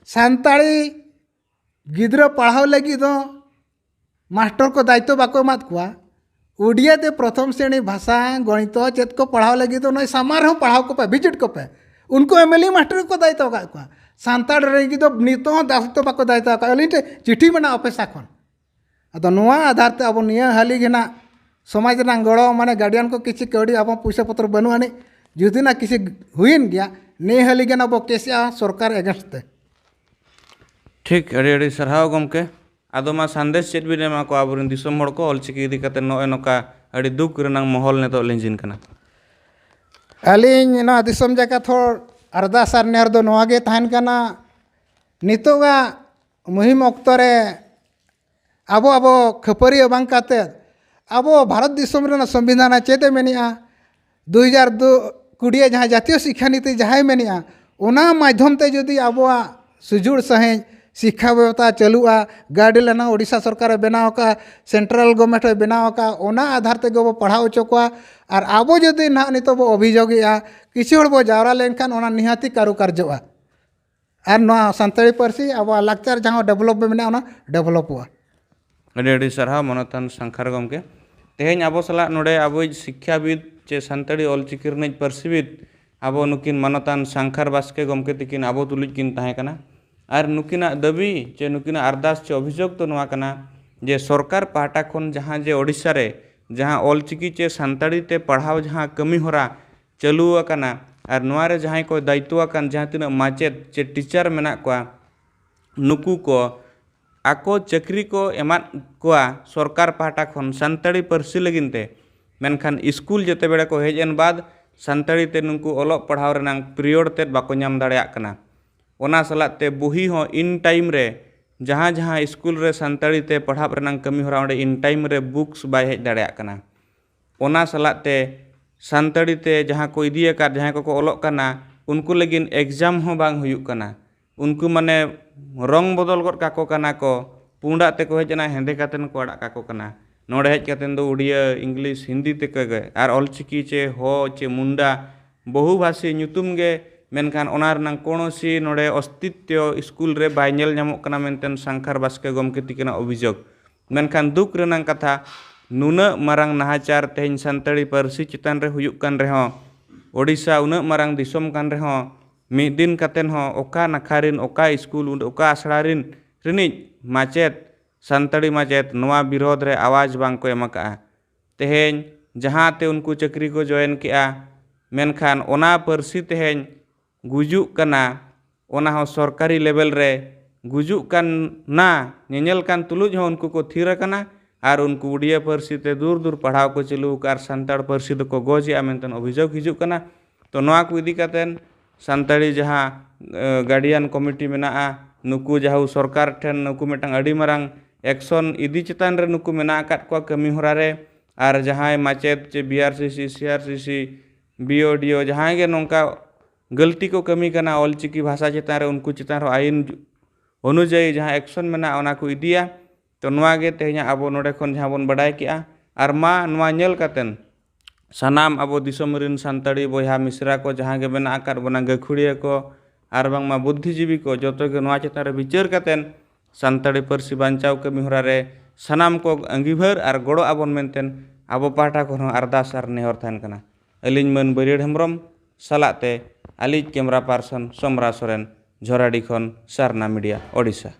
ᱥᱟᱱᱛᱟᱲᱤ ᱜᱤᱫᱽᱨᱟᱹ ᱯᱟᱲᱦᱟᱣ ᱞᱟᱹᱜᱤᱫ ᱫᱚ ᱢᱟᱥᱴᱚᱨ ᱠᱚ ᱫᱟᱭᱤᱛᱛᱚ ᱵᱟᱠᱚ ᱮᱢᱟᱫ ᱠᱚᱣᱟ᱾ ᱩᱰᱤᱭᱟ ᱛᱮ ᱯᱨᱚᱛᱷᱚᱢ ᱥᱨᱮᱬᱤ ᱵᱷᱟᱥᱟ, ᱜᱚᱬᱤᱛᱚ ᱪᱮᱫ ᱠᱚ ᱯᱟᱲᱦᱟᱣ ᱞᱟᱹᱜᱤᱫ ᱫᱚ ᱱᱚᱜᱼᱚᱭ ᱥᱟᱢᱟᱝ ᱨᱮᱦᱚᱸ ᱯᱟᱲᱦᱟᱣ ᱠᱚᱯᱮ, ᱵᱷᱤᱡᱤᱴ ᱠᱚᱯᱮ᱾ ᱩᱱᱠᱩ ᱮᱢ ᱮᱞ ᱮ ᱢᱟᱥᱴᱚᱨ ᱜᱮᱠᱚ ᱫᱟᱭᱤᱛᱛᱚ ᱟᱠᱟᱫ ᱠᱚᱣᱟ᱾ ᱥᱟᱱᱛᱟᱲ ᱞᱟᱹᱜᱤᱫ ᱫᱚ ᱱᱤᱛᱚᱜ ᱦᱚᱸ ᱫᱟᱭᱤᱛᱛᱚ ᱵᱟᱠᱚ ᱫᱟᱭᱤᱛᱛᱚ ᱟᱠᱟᱫ᱾ ᱟᱹᱞᱤᱧ ᱴᱷᱮᱱ ᱪᱤᱴᱷᱤ ᱢᱮᱱᱟᱜᱼᱟ ᱚᱯᱷᱤᱥ ᱠᱷᱚᱱ᱾ ᱟᱫᱚ ᱱᱚᱣᱟ ᱟᱫᱷᱟᱨ ᱛᱮ ᱟᱵᱚ ᱱᱤᱭᱟᱹ ᱦᱟᱹᱞᱤ ᱜᱮ ᱱᱟᱜ ᱥᱚᱢᱟᱡᱽ ᱨᱮᱱᱟᱜ ᱜᱚᱲᱚ, ᱢᱟᱱᱮ ᱜᱟᱨᱰᱤᱭᱟᱱ ᱠᱚ ᱠᱤᱪᱷᱩ ᱠᱟᱹᱣᱰᱤ ᱟᱵᱚ ᱯᱩᱭᱥᱟᱹ ᱯᱚᱛᱨᱚ ᱵᱟᱹᱱᱩᱜ ᱟᱹᱱᱤᱡ, ᱡᱩᱫᱤ ᱱᱟᱜ ᱠᱤᱪᱷᱩ ᱦᱩᱭᱮᱱ ᱜᱮᱭᱟ, ᱱᱤᱭᱟᱹ ᱦᱟᱹᱞᱤ ᱜᱮ ᱱᱟᱜ ᱟᱵᱚ ᱠᱮᱥᱮᱜᱼᱟ ᱥᱚᱨᱠᱟᱨ against ᱛᱮ᱾ ᱴᱷᱤᱠ, ᱟᱹᱰᱤ ᱟᱹᱰᱤ ᱥᱟᱨᱦᱟᱣ ᱜᱚᱢᱠᱮ᱾ ᱟᱫᱚ ᱢᱟ ᱥᱟᱸᱫᱮᱥ ᱪᱮᱫ ᱵᱤᱱ ᱮᱢᱟ ᱠᱚᱣᱟ ᱟᱵᱚᱨᱮᱱ ᱫᱤᱥᱚᱢ ᱦᱚᱲ ᱠᱚ ᱚᱞᱪᱤᱠᱤ ᱤᱫᱤ ᱠᱟᱛᱮ ᱱᱚᱜᱼᱚᱭ ᱱᱚᱝᱠᱟ ᱟᱹᱰᱤ ᱫᱩᱠ ᱨᱮᱱᱟᱜ ᱢᱚᱦᱚᱞ ᱱᱤᱛᱚᱜ ᱞᱤᱸᱡᱤᱱ ᱠᱟᱱᱟ? ᱟᱹᱞᱤᱧ ᱱᱚᱣᱟ ᱫᱤᱥᱚᱢ ᱡᱟᱠᱟᱛ ᱦᱚᱲ ᱟᱨᱫᱟᱥ ᱟᱨ ᱱᱮᱦᱚᱨ ᱫᱚ ᱱᱚᱣᱟ ᱜᱮ ᱛᱟᱦᱮᱱ ᱠᱟᱱᱟ, ᱱᱤᱛᱚᱜᱟᱜ ᱢᱩᱦᱤᱢ ᱚᱠᱛᱚ ᱨᱮ ᱟᱵᱚ ᱟᱵᱚ ᱠᱷᱟᱹᱯᱟᱹᱨᱤᱭᱟᱹ ᱵᱟᱝ ᱠᱟᱛᱮ, ᱟᱵᱚ ᱵᱷᱟᱨᱚᱛ ᱫᱤᱥᱚᱢ ᱨᱮᱱᱟᱜ ᱥᱚᱝᱵᱤᱫᱷᱟᱱ ᱪᱮᱫ ᱮ ᱢᱮᱱᱮᱜᱼᱟ, ᱫᱩ ᱦᱟᱡᱟᱨ ᱠᱩᱲᱤ ᱡᱟᱦᱟᱸ ᱡᱟᱛᱤᱭᱚ ᱥᱤᱠᱠᱷᱟ ᱱᱤᱛᱤ ᱡᱟᱦᱟᱸᱭ ᱢᱮᱱᱮᱜᱼᱟ, ᱚᱱᱟ ᱢᱟᱫᱽᱫᱷᱚᱢ ᱛᱮ ᱡᱩᱫᱤ ᱟᱵᱚᱣᱟᱜ ᱥᱩᱡᱩᱲ ᱥᱟᱺᱦᱤᱡ ᱥᱤᱠᱠᱷᱟ ᱵᱮᱵᱚᱥᱛᱷᱟ ᱪᱟᱹᱞᱩᱜᱼᱟ, guideline ᱳᱰᱤᱥᱟ ᱥᱚᱨᱠᱟᱨᱮ ᱵᱮᱱᱟᱣ ᱟᱠᱟᱫᱼᱟ, central government ᱮ ᱵᱮᱱᱟᱣ ᱟᱠᱟᱫᱼᱟ, ᱚᱱᱟ ᱟᱫᱷᱟᱨ ᱛᱮᱜᱮ ᱵᱚ ᱯᱟᱲᱦᱟᱣ ᱦᱚᱪᱚ ᱠᱚᱣᱟ᱾ ᱟᱨ ᱟᱵᱚ ᱡᱩᱫᱤ ᱱᱟᱦᱟᱜ ᱱᱤᱛᱚᱜ ᱵᱚ ᱚᱵᱷᱤᱡᱳᱜᱮᱜᱼᱟ, ᱠᱤᱪᱷᱩ ᱦᱚᱲ ᱵᱚ ᱡᱟᱣᱨᱟ ᱞᱮᱱᱠᱷᱟᱱ ᱚᱱᱟ ᱱᱤᱦᱟᱹᱛᱤ ᱠᱟᱨᱩᱠᱟᱨᱡᱚᱜᱼᱟ᱾ ᱟᱨ ᱱᱚᱣᱟ ᱥᱟᱱᱛᱟᱲᱤ ᱯᱟᱹᱨᱥᱤ ᱟᱵᱚᱣᱟᱜ ᱞᱟᱠᱪᱟᱨ ᱡᱟᱦᱟᱸ develop ᱢᱮᱱᱟᱜᱼᱟ, ᱚᱱᱟ developᱚᱜᱼᱟ᱾ ᱟᱹᱰᱤ ᱟᱹᱰᱤ ᱥᱟᱨᱦᱟᱣ ᱢᱟᱱᱚᱛᱟᱱ ᱥᱟᱝᱠᱷᱟᱨ ᱜᱚᱢᱠᱮ᱾ ᱛᱮᱦᱮᱧ ᱟᱵᱚ ᱥᱟᱞᱟᱜ ᱱᱚᱰᱮ ᱟᱵᱚᱭᱤᱡ ᱥᱤᱠᱠᱷᱟᱵᱤᱫ ᱪᱮ ᱥᱟᱱᱛᱟᱲᱤ ᱚᱞᱪᱤᱠᱤ ᱨᱤᱱᱤᱡ ᱯᱟᱹᱨᱥᱤᱵᱤᱫ ᱟᱵᱚ ᱱᱩᱠᱤᱱ ᱢᱟᱱᱚᱛᱟᱱ ᱥᱟᱝᱠᱷᱟᱨ ᱵᱟᱥᱠᱮ ᱜᱚᱢᱠᱮ ᱛᱤᱠᱤᱱ ᱟᱵᱚ ᱛᱩᱞᱩᱡ ᱠᱤᱱ ᱛᱟᱦᱮᱸ ᱠᱟᱱᱟ᱾ ᱟᱨ ᱱᱩᱠᱤᱱᱟᱜ ᱫᱟᱹᱵᱤ ᱪᱮ ᱱᱩᱠᱤᱱᱟᱜ ᱟᱨᱫᱟᱥ ᱪᱮ ᱚᱵᱷᱤᱡᱳᱜᱽ ᱫᱚ ᱱᱚᱣᱟ ᱠᱟᱱᱟ ᱡᱮ ᱥᱚᱨᱠᱟᱨ ᱯᱟᱦᱴᱟ ᱠᱷᱚᱱ ᱡᱟᱦᱟᱸ ᱡᱮ ᱳᱰᱤᱥᱟ ᱨᱮ ᱡᱟᱦᱟᱸ ᱚᱞᱪᱤᱠᱤ ᱪᱮ ᱥᱟᱱᱛᱟᱲᱤ ᱛᱮ ᱯᱟᱲᱦᱟᱣ ᱡᱟᱦᱟᱸ ᱠᱟᱹᱢᱤ ᱦᱚᱨᱟ ᱪᱟᱹᱞᱩ ᱟᱠᱟᱱᱟ, ᱟᱨ ᱱᱚᱣᱟ ᱨᱮ ᱡᱟᱦᱟᱸᱭ ᱠᱚ ᱫᱟᱭᱤᱛᱛᱚ ᱟᱠᱟᱱ ᱡᱟᱦᱟᱸ ᱛᱤᱱᱟᱹᱜ ᱢᱟᱪᱮᱫ ᱪᱮ teacher ᱢᱮᱱᱟᱜ ᱠᱚᱣᱟ, ᱱᱩᱠᱩ ᱠᱚ ᱟᱠᱚ ᱪᱟᱹᱠᱨᱤ ᱠᱚ ᱮᱢᱟᱫ ᱠᱚᱣᱟ ᱥᱚᱨᱠᱟᱨ ᱯᱟᱦᱴᱟ ᱠᱷᱚᱱ ᱥᱟᱱᱛᱟᱲᱤ ᱯᱟᱹᱨᱥᱤ ᱞᱟᱹᱜᱤᱫ ᱛᱮ, ᱢᱮᱱᱠᱷᱟᱱ ᱥᱠᱩᱞ ᱡᱮᱛᱮ ᱵᱮᱲᱟ ᱠᱚ ᱦᱮᱡ ᱮᱱ ᱵᱟᱫ ᱥᱟᱱᱛᱟᱲᱤ ᱛᱮ ᱱᱩᱠᱩ ᱚᱞᱚᱜ ᱯᱟᱲᱦᱟᱣ ᱨᱮᱱᱟᱜ period ᱛᱮᱫ ᱵᱟᱠᱚ ᱧᱟᱢ ᱫᱟᱲᱮᱭᱟᱜ ᱠᱟᱱᱟ᱾ ᱚᱱᱟ ᱥᱟᱞᱟᱜ ᱛᱮ ᱵᱩᱦᱤ ᱦᱚᱸ in time ᱨᱮ ᱡᱟᱦᱟᱸ ᱡᱟᱦᱟᱸ ᱥᱠᱩᱞ ᱨᱮ ᱥᱟᱱᱛᱟᱲᱤ ᱛᱮ ᱯᱟᱲᱦᱟᱣ ᱨᱮᱱᱟᱜ ᱠᱟᱹᱢᱤ ᱦᱚᱨᱟ ᱚᱸᱰᱮ in time ᱨᱮ books ᱵᱟᱭ ᱦᱮᱡ ᱫᱟᱲᱮᱭᱟᱜ ᱠᱟᱱᱟ᱾ ᱚᱱᱟ ᱥᱟᱞᱟᱜ ᱛᱮ ᱥᱟᱱᱛᱟᱲᱤ ᱛᱮ ᱡᱟᱦᱟᱸ ᱠᱚ ᱤᱫᱤ ᱟᱠᱟᱫ, ᱡᱟᱦᱟᱸᱭ ᱠᱚᱠᱚ ᱚᱞᱚᱜ ᱠᱟᱱᱟ, ᱩᱱᱠᱩ ᱞᱟᱹᱜᱤᱫ exam ᱦᱚᱸ ᱵᱟᱝ ᱦᱩᱭᱩᱜ ᱠᱟᱱᱟ᱾ ᱩᱱᱠᱩ ᱢᱟᱱᱮ ᱨᱚᱝ ᱵᱚᱫᱚᱞ ᱜᱚᱫ ᱠᱟᱠᱚ ᱠᱟᱱᱟ ᱠᱚ, ᱯᱩᱸᱰᱟᱜ ᱛᱮᱠᱚ ᱦᱮᱡ ᱮᱱᱟ, ᱦᱮᱸᱫᱮ ᱠᱟᱛᱮᱫ ᱠᱚ ᱟᱲᱟᱜ ᱠᱟᱠᱚ ᱠᱟᱱᱟ᱾ ᱱᱚᱰᱮ ᱦᱮᱡ ᱠᱟᱛᱮᱫ ᱫᱚ ᱩᱲᱤᱭᱟ, ᱤᱝᱞᱤᱥ, ᱦᱤᱱᱫᱤ ᱛᱮᱠᱚ ᱜᱮ, ᱟᱨ ᱚᱞᱪᱤᱠᱤ ᱪᱮ ᱦᱚ ᱪᱮ ᱢᱩᱱᱰᱟ ᱵᱚᱦᱩᱵᱷᱟᱥᱤ ᱧᱩᱛᱩᱢ ᱜᱮ, ᱢᱮᱱᱠᱷᱟᱱ ᱚᱱᱟ ᱨᱮᱱᱟᱜ ᱠᱳᱱᱳ ᱥᱤ ᱱᱚᱰᱮ ᱚᱥᱛᱤᱛᱣᱚ ᱥᱠᱩᱞ ᱨᱮ ᱵᱟᱭ ᱧᱮᱞ ᱧᱟᱢᱚᱜ ᱠᱟᱱᱟ ᱢᱮᱱᱛᱮ ᱥᱟᱝᱠᱷᱟᱨ ᱵᱟᱥᱠᱮ ᱜᱚᱢᱠᱮ ᱛᱤᱠᱤᱱᱟᱜ ᱚᱵᱷᱤᱡᱳᱜᱽ᱾ ᱢᱮᱱᱠᱷᱟᱱ ᱫᱩᱠ ᱨᱮᱱᱟᱜ ᱠᱟᱛᱷᱟ, ᱱᱩᱱᱟᱹᱜ ᱢᱟᱨᱟᱝ ᱱᱟᱦᱟᱪᱟᱨ ᱛᱮᱦᱮᱧ ᱥᱟᱱᱛᱟᱲᱤ ᱯᱟᱹᱨᱥᱤ ᱪᱮᱛᱟᱱ ᱨᱮ ᱦᱩᱭᱩᱜ ᱠᱟᱱ ᱨᱮᱦᱚᱸ, ᱳᱰᱤᱥᱟ ᱩᱱᱟᱹᱜ ᱢᱟᱨᱟᱝ ᱫᱤᱥᱚᱢ ᱠᱟᱱ ᱨᱮᱦᱚᱸ, ᱢᱤᱫ ᱫᱤᱱ ᱠᱟᱛᱮᱫ ᱦᱚᱸ ᱚᱠᱟ ᱱᱟᱠᱷᱟ ᱨᱤᱱ, ᱚᱠᱟ ᱥᱠᱩᱞ, ᱚᱠᱟ ᱟᱥᱲᱟ ᱨᱤᱱ ᱨᱤᱱᱤᱡ ᱢᱟᱪᱮᱫ, ᱥᱟᱱᱛᱟᱲᱤ ᱢᱟᱪᱮᱫ ᱱᱚᱣᱟ ᱵᱤᱨᱳᱫᱷ ᱨᱮ ᱟᱣᱟᱡᱽ ᱵᱟᱝ ᱠᱚ ᱮᱢ ᱟᱠᱟᱫᱼᱟ᱾ ᱛᱮᱦᱮᱧ ᱡᱟᱦᱟᱸ ᱛᱮ ᱩᱱᱠᱩ ᱪᱟᱹᱠᱨᱤ ᱠᱚ ᱡᱚᱭᱮᱱ ᱠᱮᱜᱼᱟ, ᱢᱮᱱᱠᱷᱟᱱ ᱚᱱᱟ ᱯᱟᱹᱨᱥᱤ ᱛᱮᱦᱮᱧ ᱜᱩᱡᱩᱜ ᱠᱟᱱᱟ, ᱚᱱᱟ ᱦᱚᱸ ᱥᱚᱨᱠᱟᱨᱤ ᱞᱮᱵᱮᱞ ᱨᱮ ᱜᱩᱡᱩᱜ ᱠᱟᱱᱟ, ᱧᱮᱧᱮᱞ ᱠᱟᱱ ᱛᱩᱞᱩᱡ ᱦᱚᱸ ᱩᱱᱠᱩ ᱠᱚ ᱛᱷᱤᱨ ᱟᱠᱟᱱᱟ ᱟᱨ ᱩᱱᱠᱩ ᱩᱰᱤᱭᱟ ᱯᱟᱹᱨᱥᱤ ᱛᱮ ᱫᱩᱨ ᱫᱩᱨ ᱯᱟᱲᱦᱟᱣ ᱠᱚ ᱪᱟᱹᱞᱩ ᱟᱠᱟᱫᱼᱟ ᱟᱨ ᱥᱟᱱᱛᱟᱲ ᱯᱟᱹᱨᱥᱤ ᱫᱚᱠᱚ ᱜᱚᱡᱮᱜᱼᱟ ᱢᱮᱱᱛᱮ ᱚᱵᱷᱤᱡᱳᱜᱽ ᱦᱤᱡᱩᱜ ᱠᱟᱱᱟ᱾ ᱛᱚ, ᱱᱚᱣᱟ ᱠᱚ ᱤᱫᱤ ᱠᱟᱛᱮᱫ ᱥᱟᱱᱛᱟᱲᱤ ᱡᱟᱦᱟᱸ, ᱮ, ᱜᱟᱨᱰᱤᱭᱟᱱ ᱠᱚᱢᱤᱴᱤ ᱢᱮᱱᱟᱜᱼᱟ, ᱱᱩᱠᱩ ᱡᱟᱦᱟᱸ ᱥᱚᱨᱠᱟᱨ ᱴᱷᱮᱱ ᱱᱩᱠᱩ ᱢᱤᱫᱴᱟᱝ ᱟᱹᱰᱤ ᱢᱟᱨᱟᱝ ᱮᱠᱥᱚᱱ ᱤᱫᱤ ᱪᱮᱛᱟᱱ ᱨᱮ ᱱᱩᱠᱩ ᱢᱮᱱᱟᱜ ᱟᱠᱟᱫ ᱠᱚᱣᱟ ᱠᱟᱹᱢᱤ ᱦᱚᱨᱟ ᱨᱮ᱾ ᱟᱨ ᱡᱟᱦᱟᱸᱭ ᱢᱟᱪᱮᱫ ᱪᱮ ᱵᱤ ᱟᱨ ᱥᱤ ᱥᱤ, ᱥᱤ ᱟᱨ ᱥᱤ ᱥᱤ, ᱵᱤ ᱳ ᱰᱤ ᱳ, ᱡᱟᱦᱟᱸᱭ ᱜᱮ ᱱᱚᱝᱠᱟ ᱜᱟᱹᱞᱛᱤ ᱠᱚ ᱠᱟᱹᱢᱤ ᱠᱟᱱᱟ ᱚᱞᱪᱤᱠᱤ ᱵᱷᱟᱥᱟ ᱪᱮᱛᱟᱱ ᱨᱮ, ᱩᱱᱠᱩ ᱪᱮᱛᱟᱱ ᱨᱮ ᱟᱭᱤᱱ ᱡᱩ-, ᱚᱱᱩᱡᱟᱭᱤ ᱡᱟᱦᱟᱸ ᱮᱠᱥᱚᱱ ᱢᱮᱱᱟᱜᱼᱟ, ᱚᱱᱟ ᱠᱚ ᱤᱫᱤᱭᱟ᱾ ᱛᱚ, ᱱᱚᱣᱟ ᱜᱮ ᱛᱮᱦᱮᱧᱟᱜ ᱟᱵᱚ ᱱᱚᱰᱮ ᱠᱷᱚᱱ ᱡᱟᱦᱟᱸ ᱵᱚᱱ ᱵᱟᱰᱟᱭ ᱠᱮᱜᱼᱟ᱾ ᱟᱨ ᱢᱟ ᱱᱚᱣᱟ ᱧᱮᱞ ᱠᱟᱛᱮᱱ ᱥᱟᱱᱟᱢ ᱟᱵᱚ ᱫᱤᱥᱚᱢ ᱨᱤᱱ ᱥᱟᱱᱛᱟᱲᱤ ᱵᱚᱭᱦᱟ ᱢᱤᱥᱨᱟ ᱠᱚ ᱡᱟᱦᱟᱸ ᱜᱮ ᱢᱮᱱᱟᱜ ᱟᱠᱟᱫ ᱵᱚᱱᱟ, ᱜᱟᱹᱠᱷᱩᱲᱤᱭᱟᱹ ᱠᱚ ᱟᱨ ᱵᱟᱝᱢᱟ ᱵᱩᱫᱽᱫᱷᱤᱡᱤᱵᱤ ᱠᱚ, ᱡᱚᱛᱚ ᱜᱮ ᱱᱚᱣᱟ ᱪᱮᱛᱟᱱ ᱨᱮ ᱵᱤᱪᱟᱹᱨ ᱠᱟᱛᱮᱱ ᱥᱟᱱᱛᱟᱲᱤ ᱯᱟᱹᱨᱥᱤ ᱵᱟᱧᱪᱟᱣ ᱠᱟᱹᱢᱤ ᱦᱚᱨᱟ ᱨᱮ ᱥᱟᱱᱟᱢ ᱠᱚ ᱟᱸᱜᱤᱵᱷᱟᱹᱨ ᱟᱨ ᱜᱚᱲᱚ ᱟᱵᱚᱱ ᱢᱮᱱᱛᱮᱱ ᱟᱵᱚ ᱯᱟᱦᱴᱟ ᱠᱷᱚᱱ ᱦᱚᱸ ᱟᱨᱫᱟᱥ ᱟᱨ ᱱᱮᱦᱚᱨ ᱛᱟᱦᱮᱱ ᱠᱟᱱᱟ᱾ ᱟᱹᱞᱤᱧ ᱢᱟᱹᱱ ᱵᱟᱹᱨᱭᱟᱹᱲ ᱦᱮᱢᱵᱨᱚᱢ ᱥᱟᱞᱟᱜ ᱛᱮ ᱟᱹᱞᱤᱡ ᱠᱮᱢᱨᱟ ᱯᱟᱨᱥᱚᱱ ᱥᱚᱢᱨᱟ ᱥᱚᱨᱮᱱ, ᱡᱷᱚᱨᱟᱰᱤ ᱠᱷᱚᱱ ᱥᱟᱨᱱᱟ ᱢᱤᱰᱤᱭᱟ, ᱳᱰᱤᱥᱟ᱾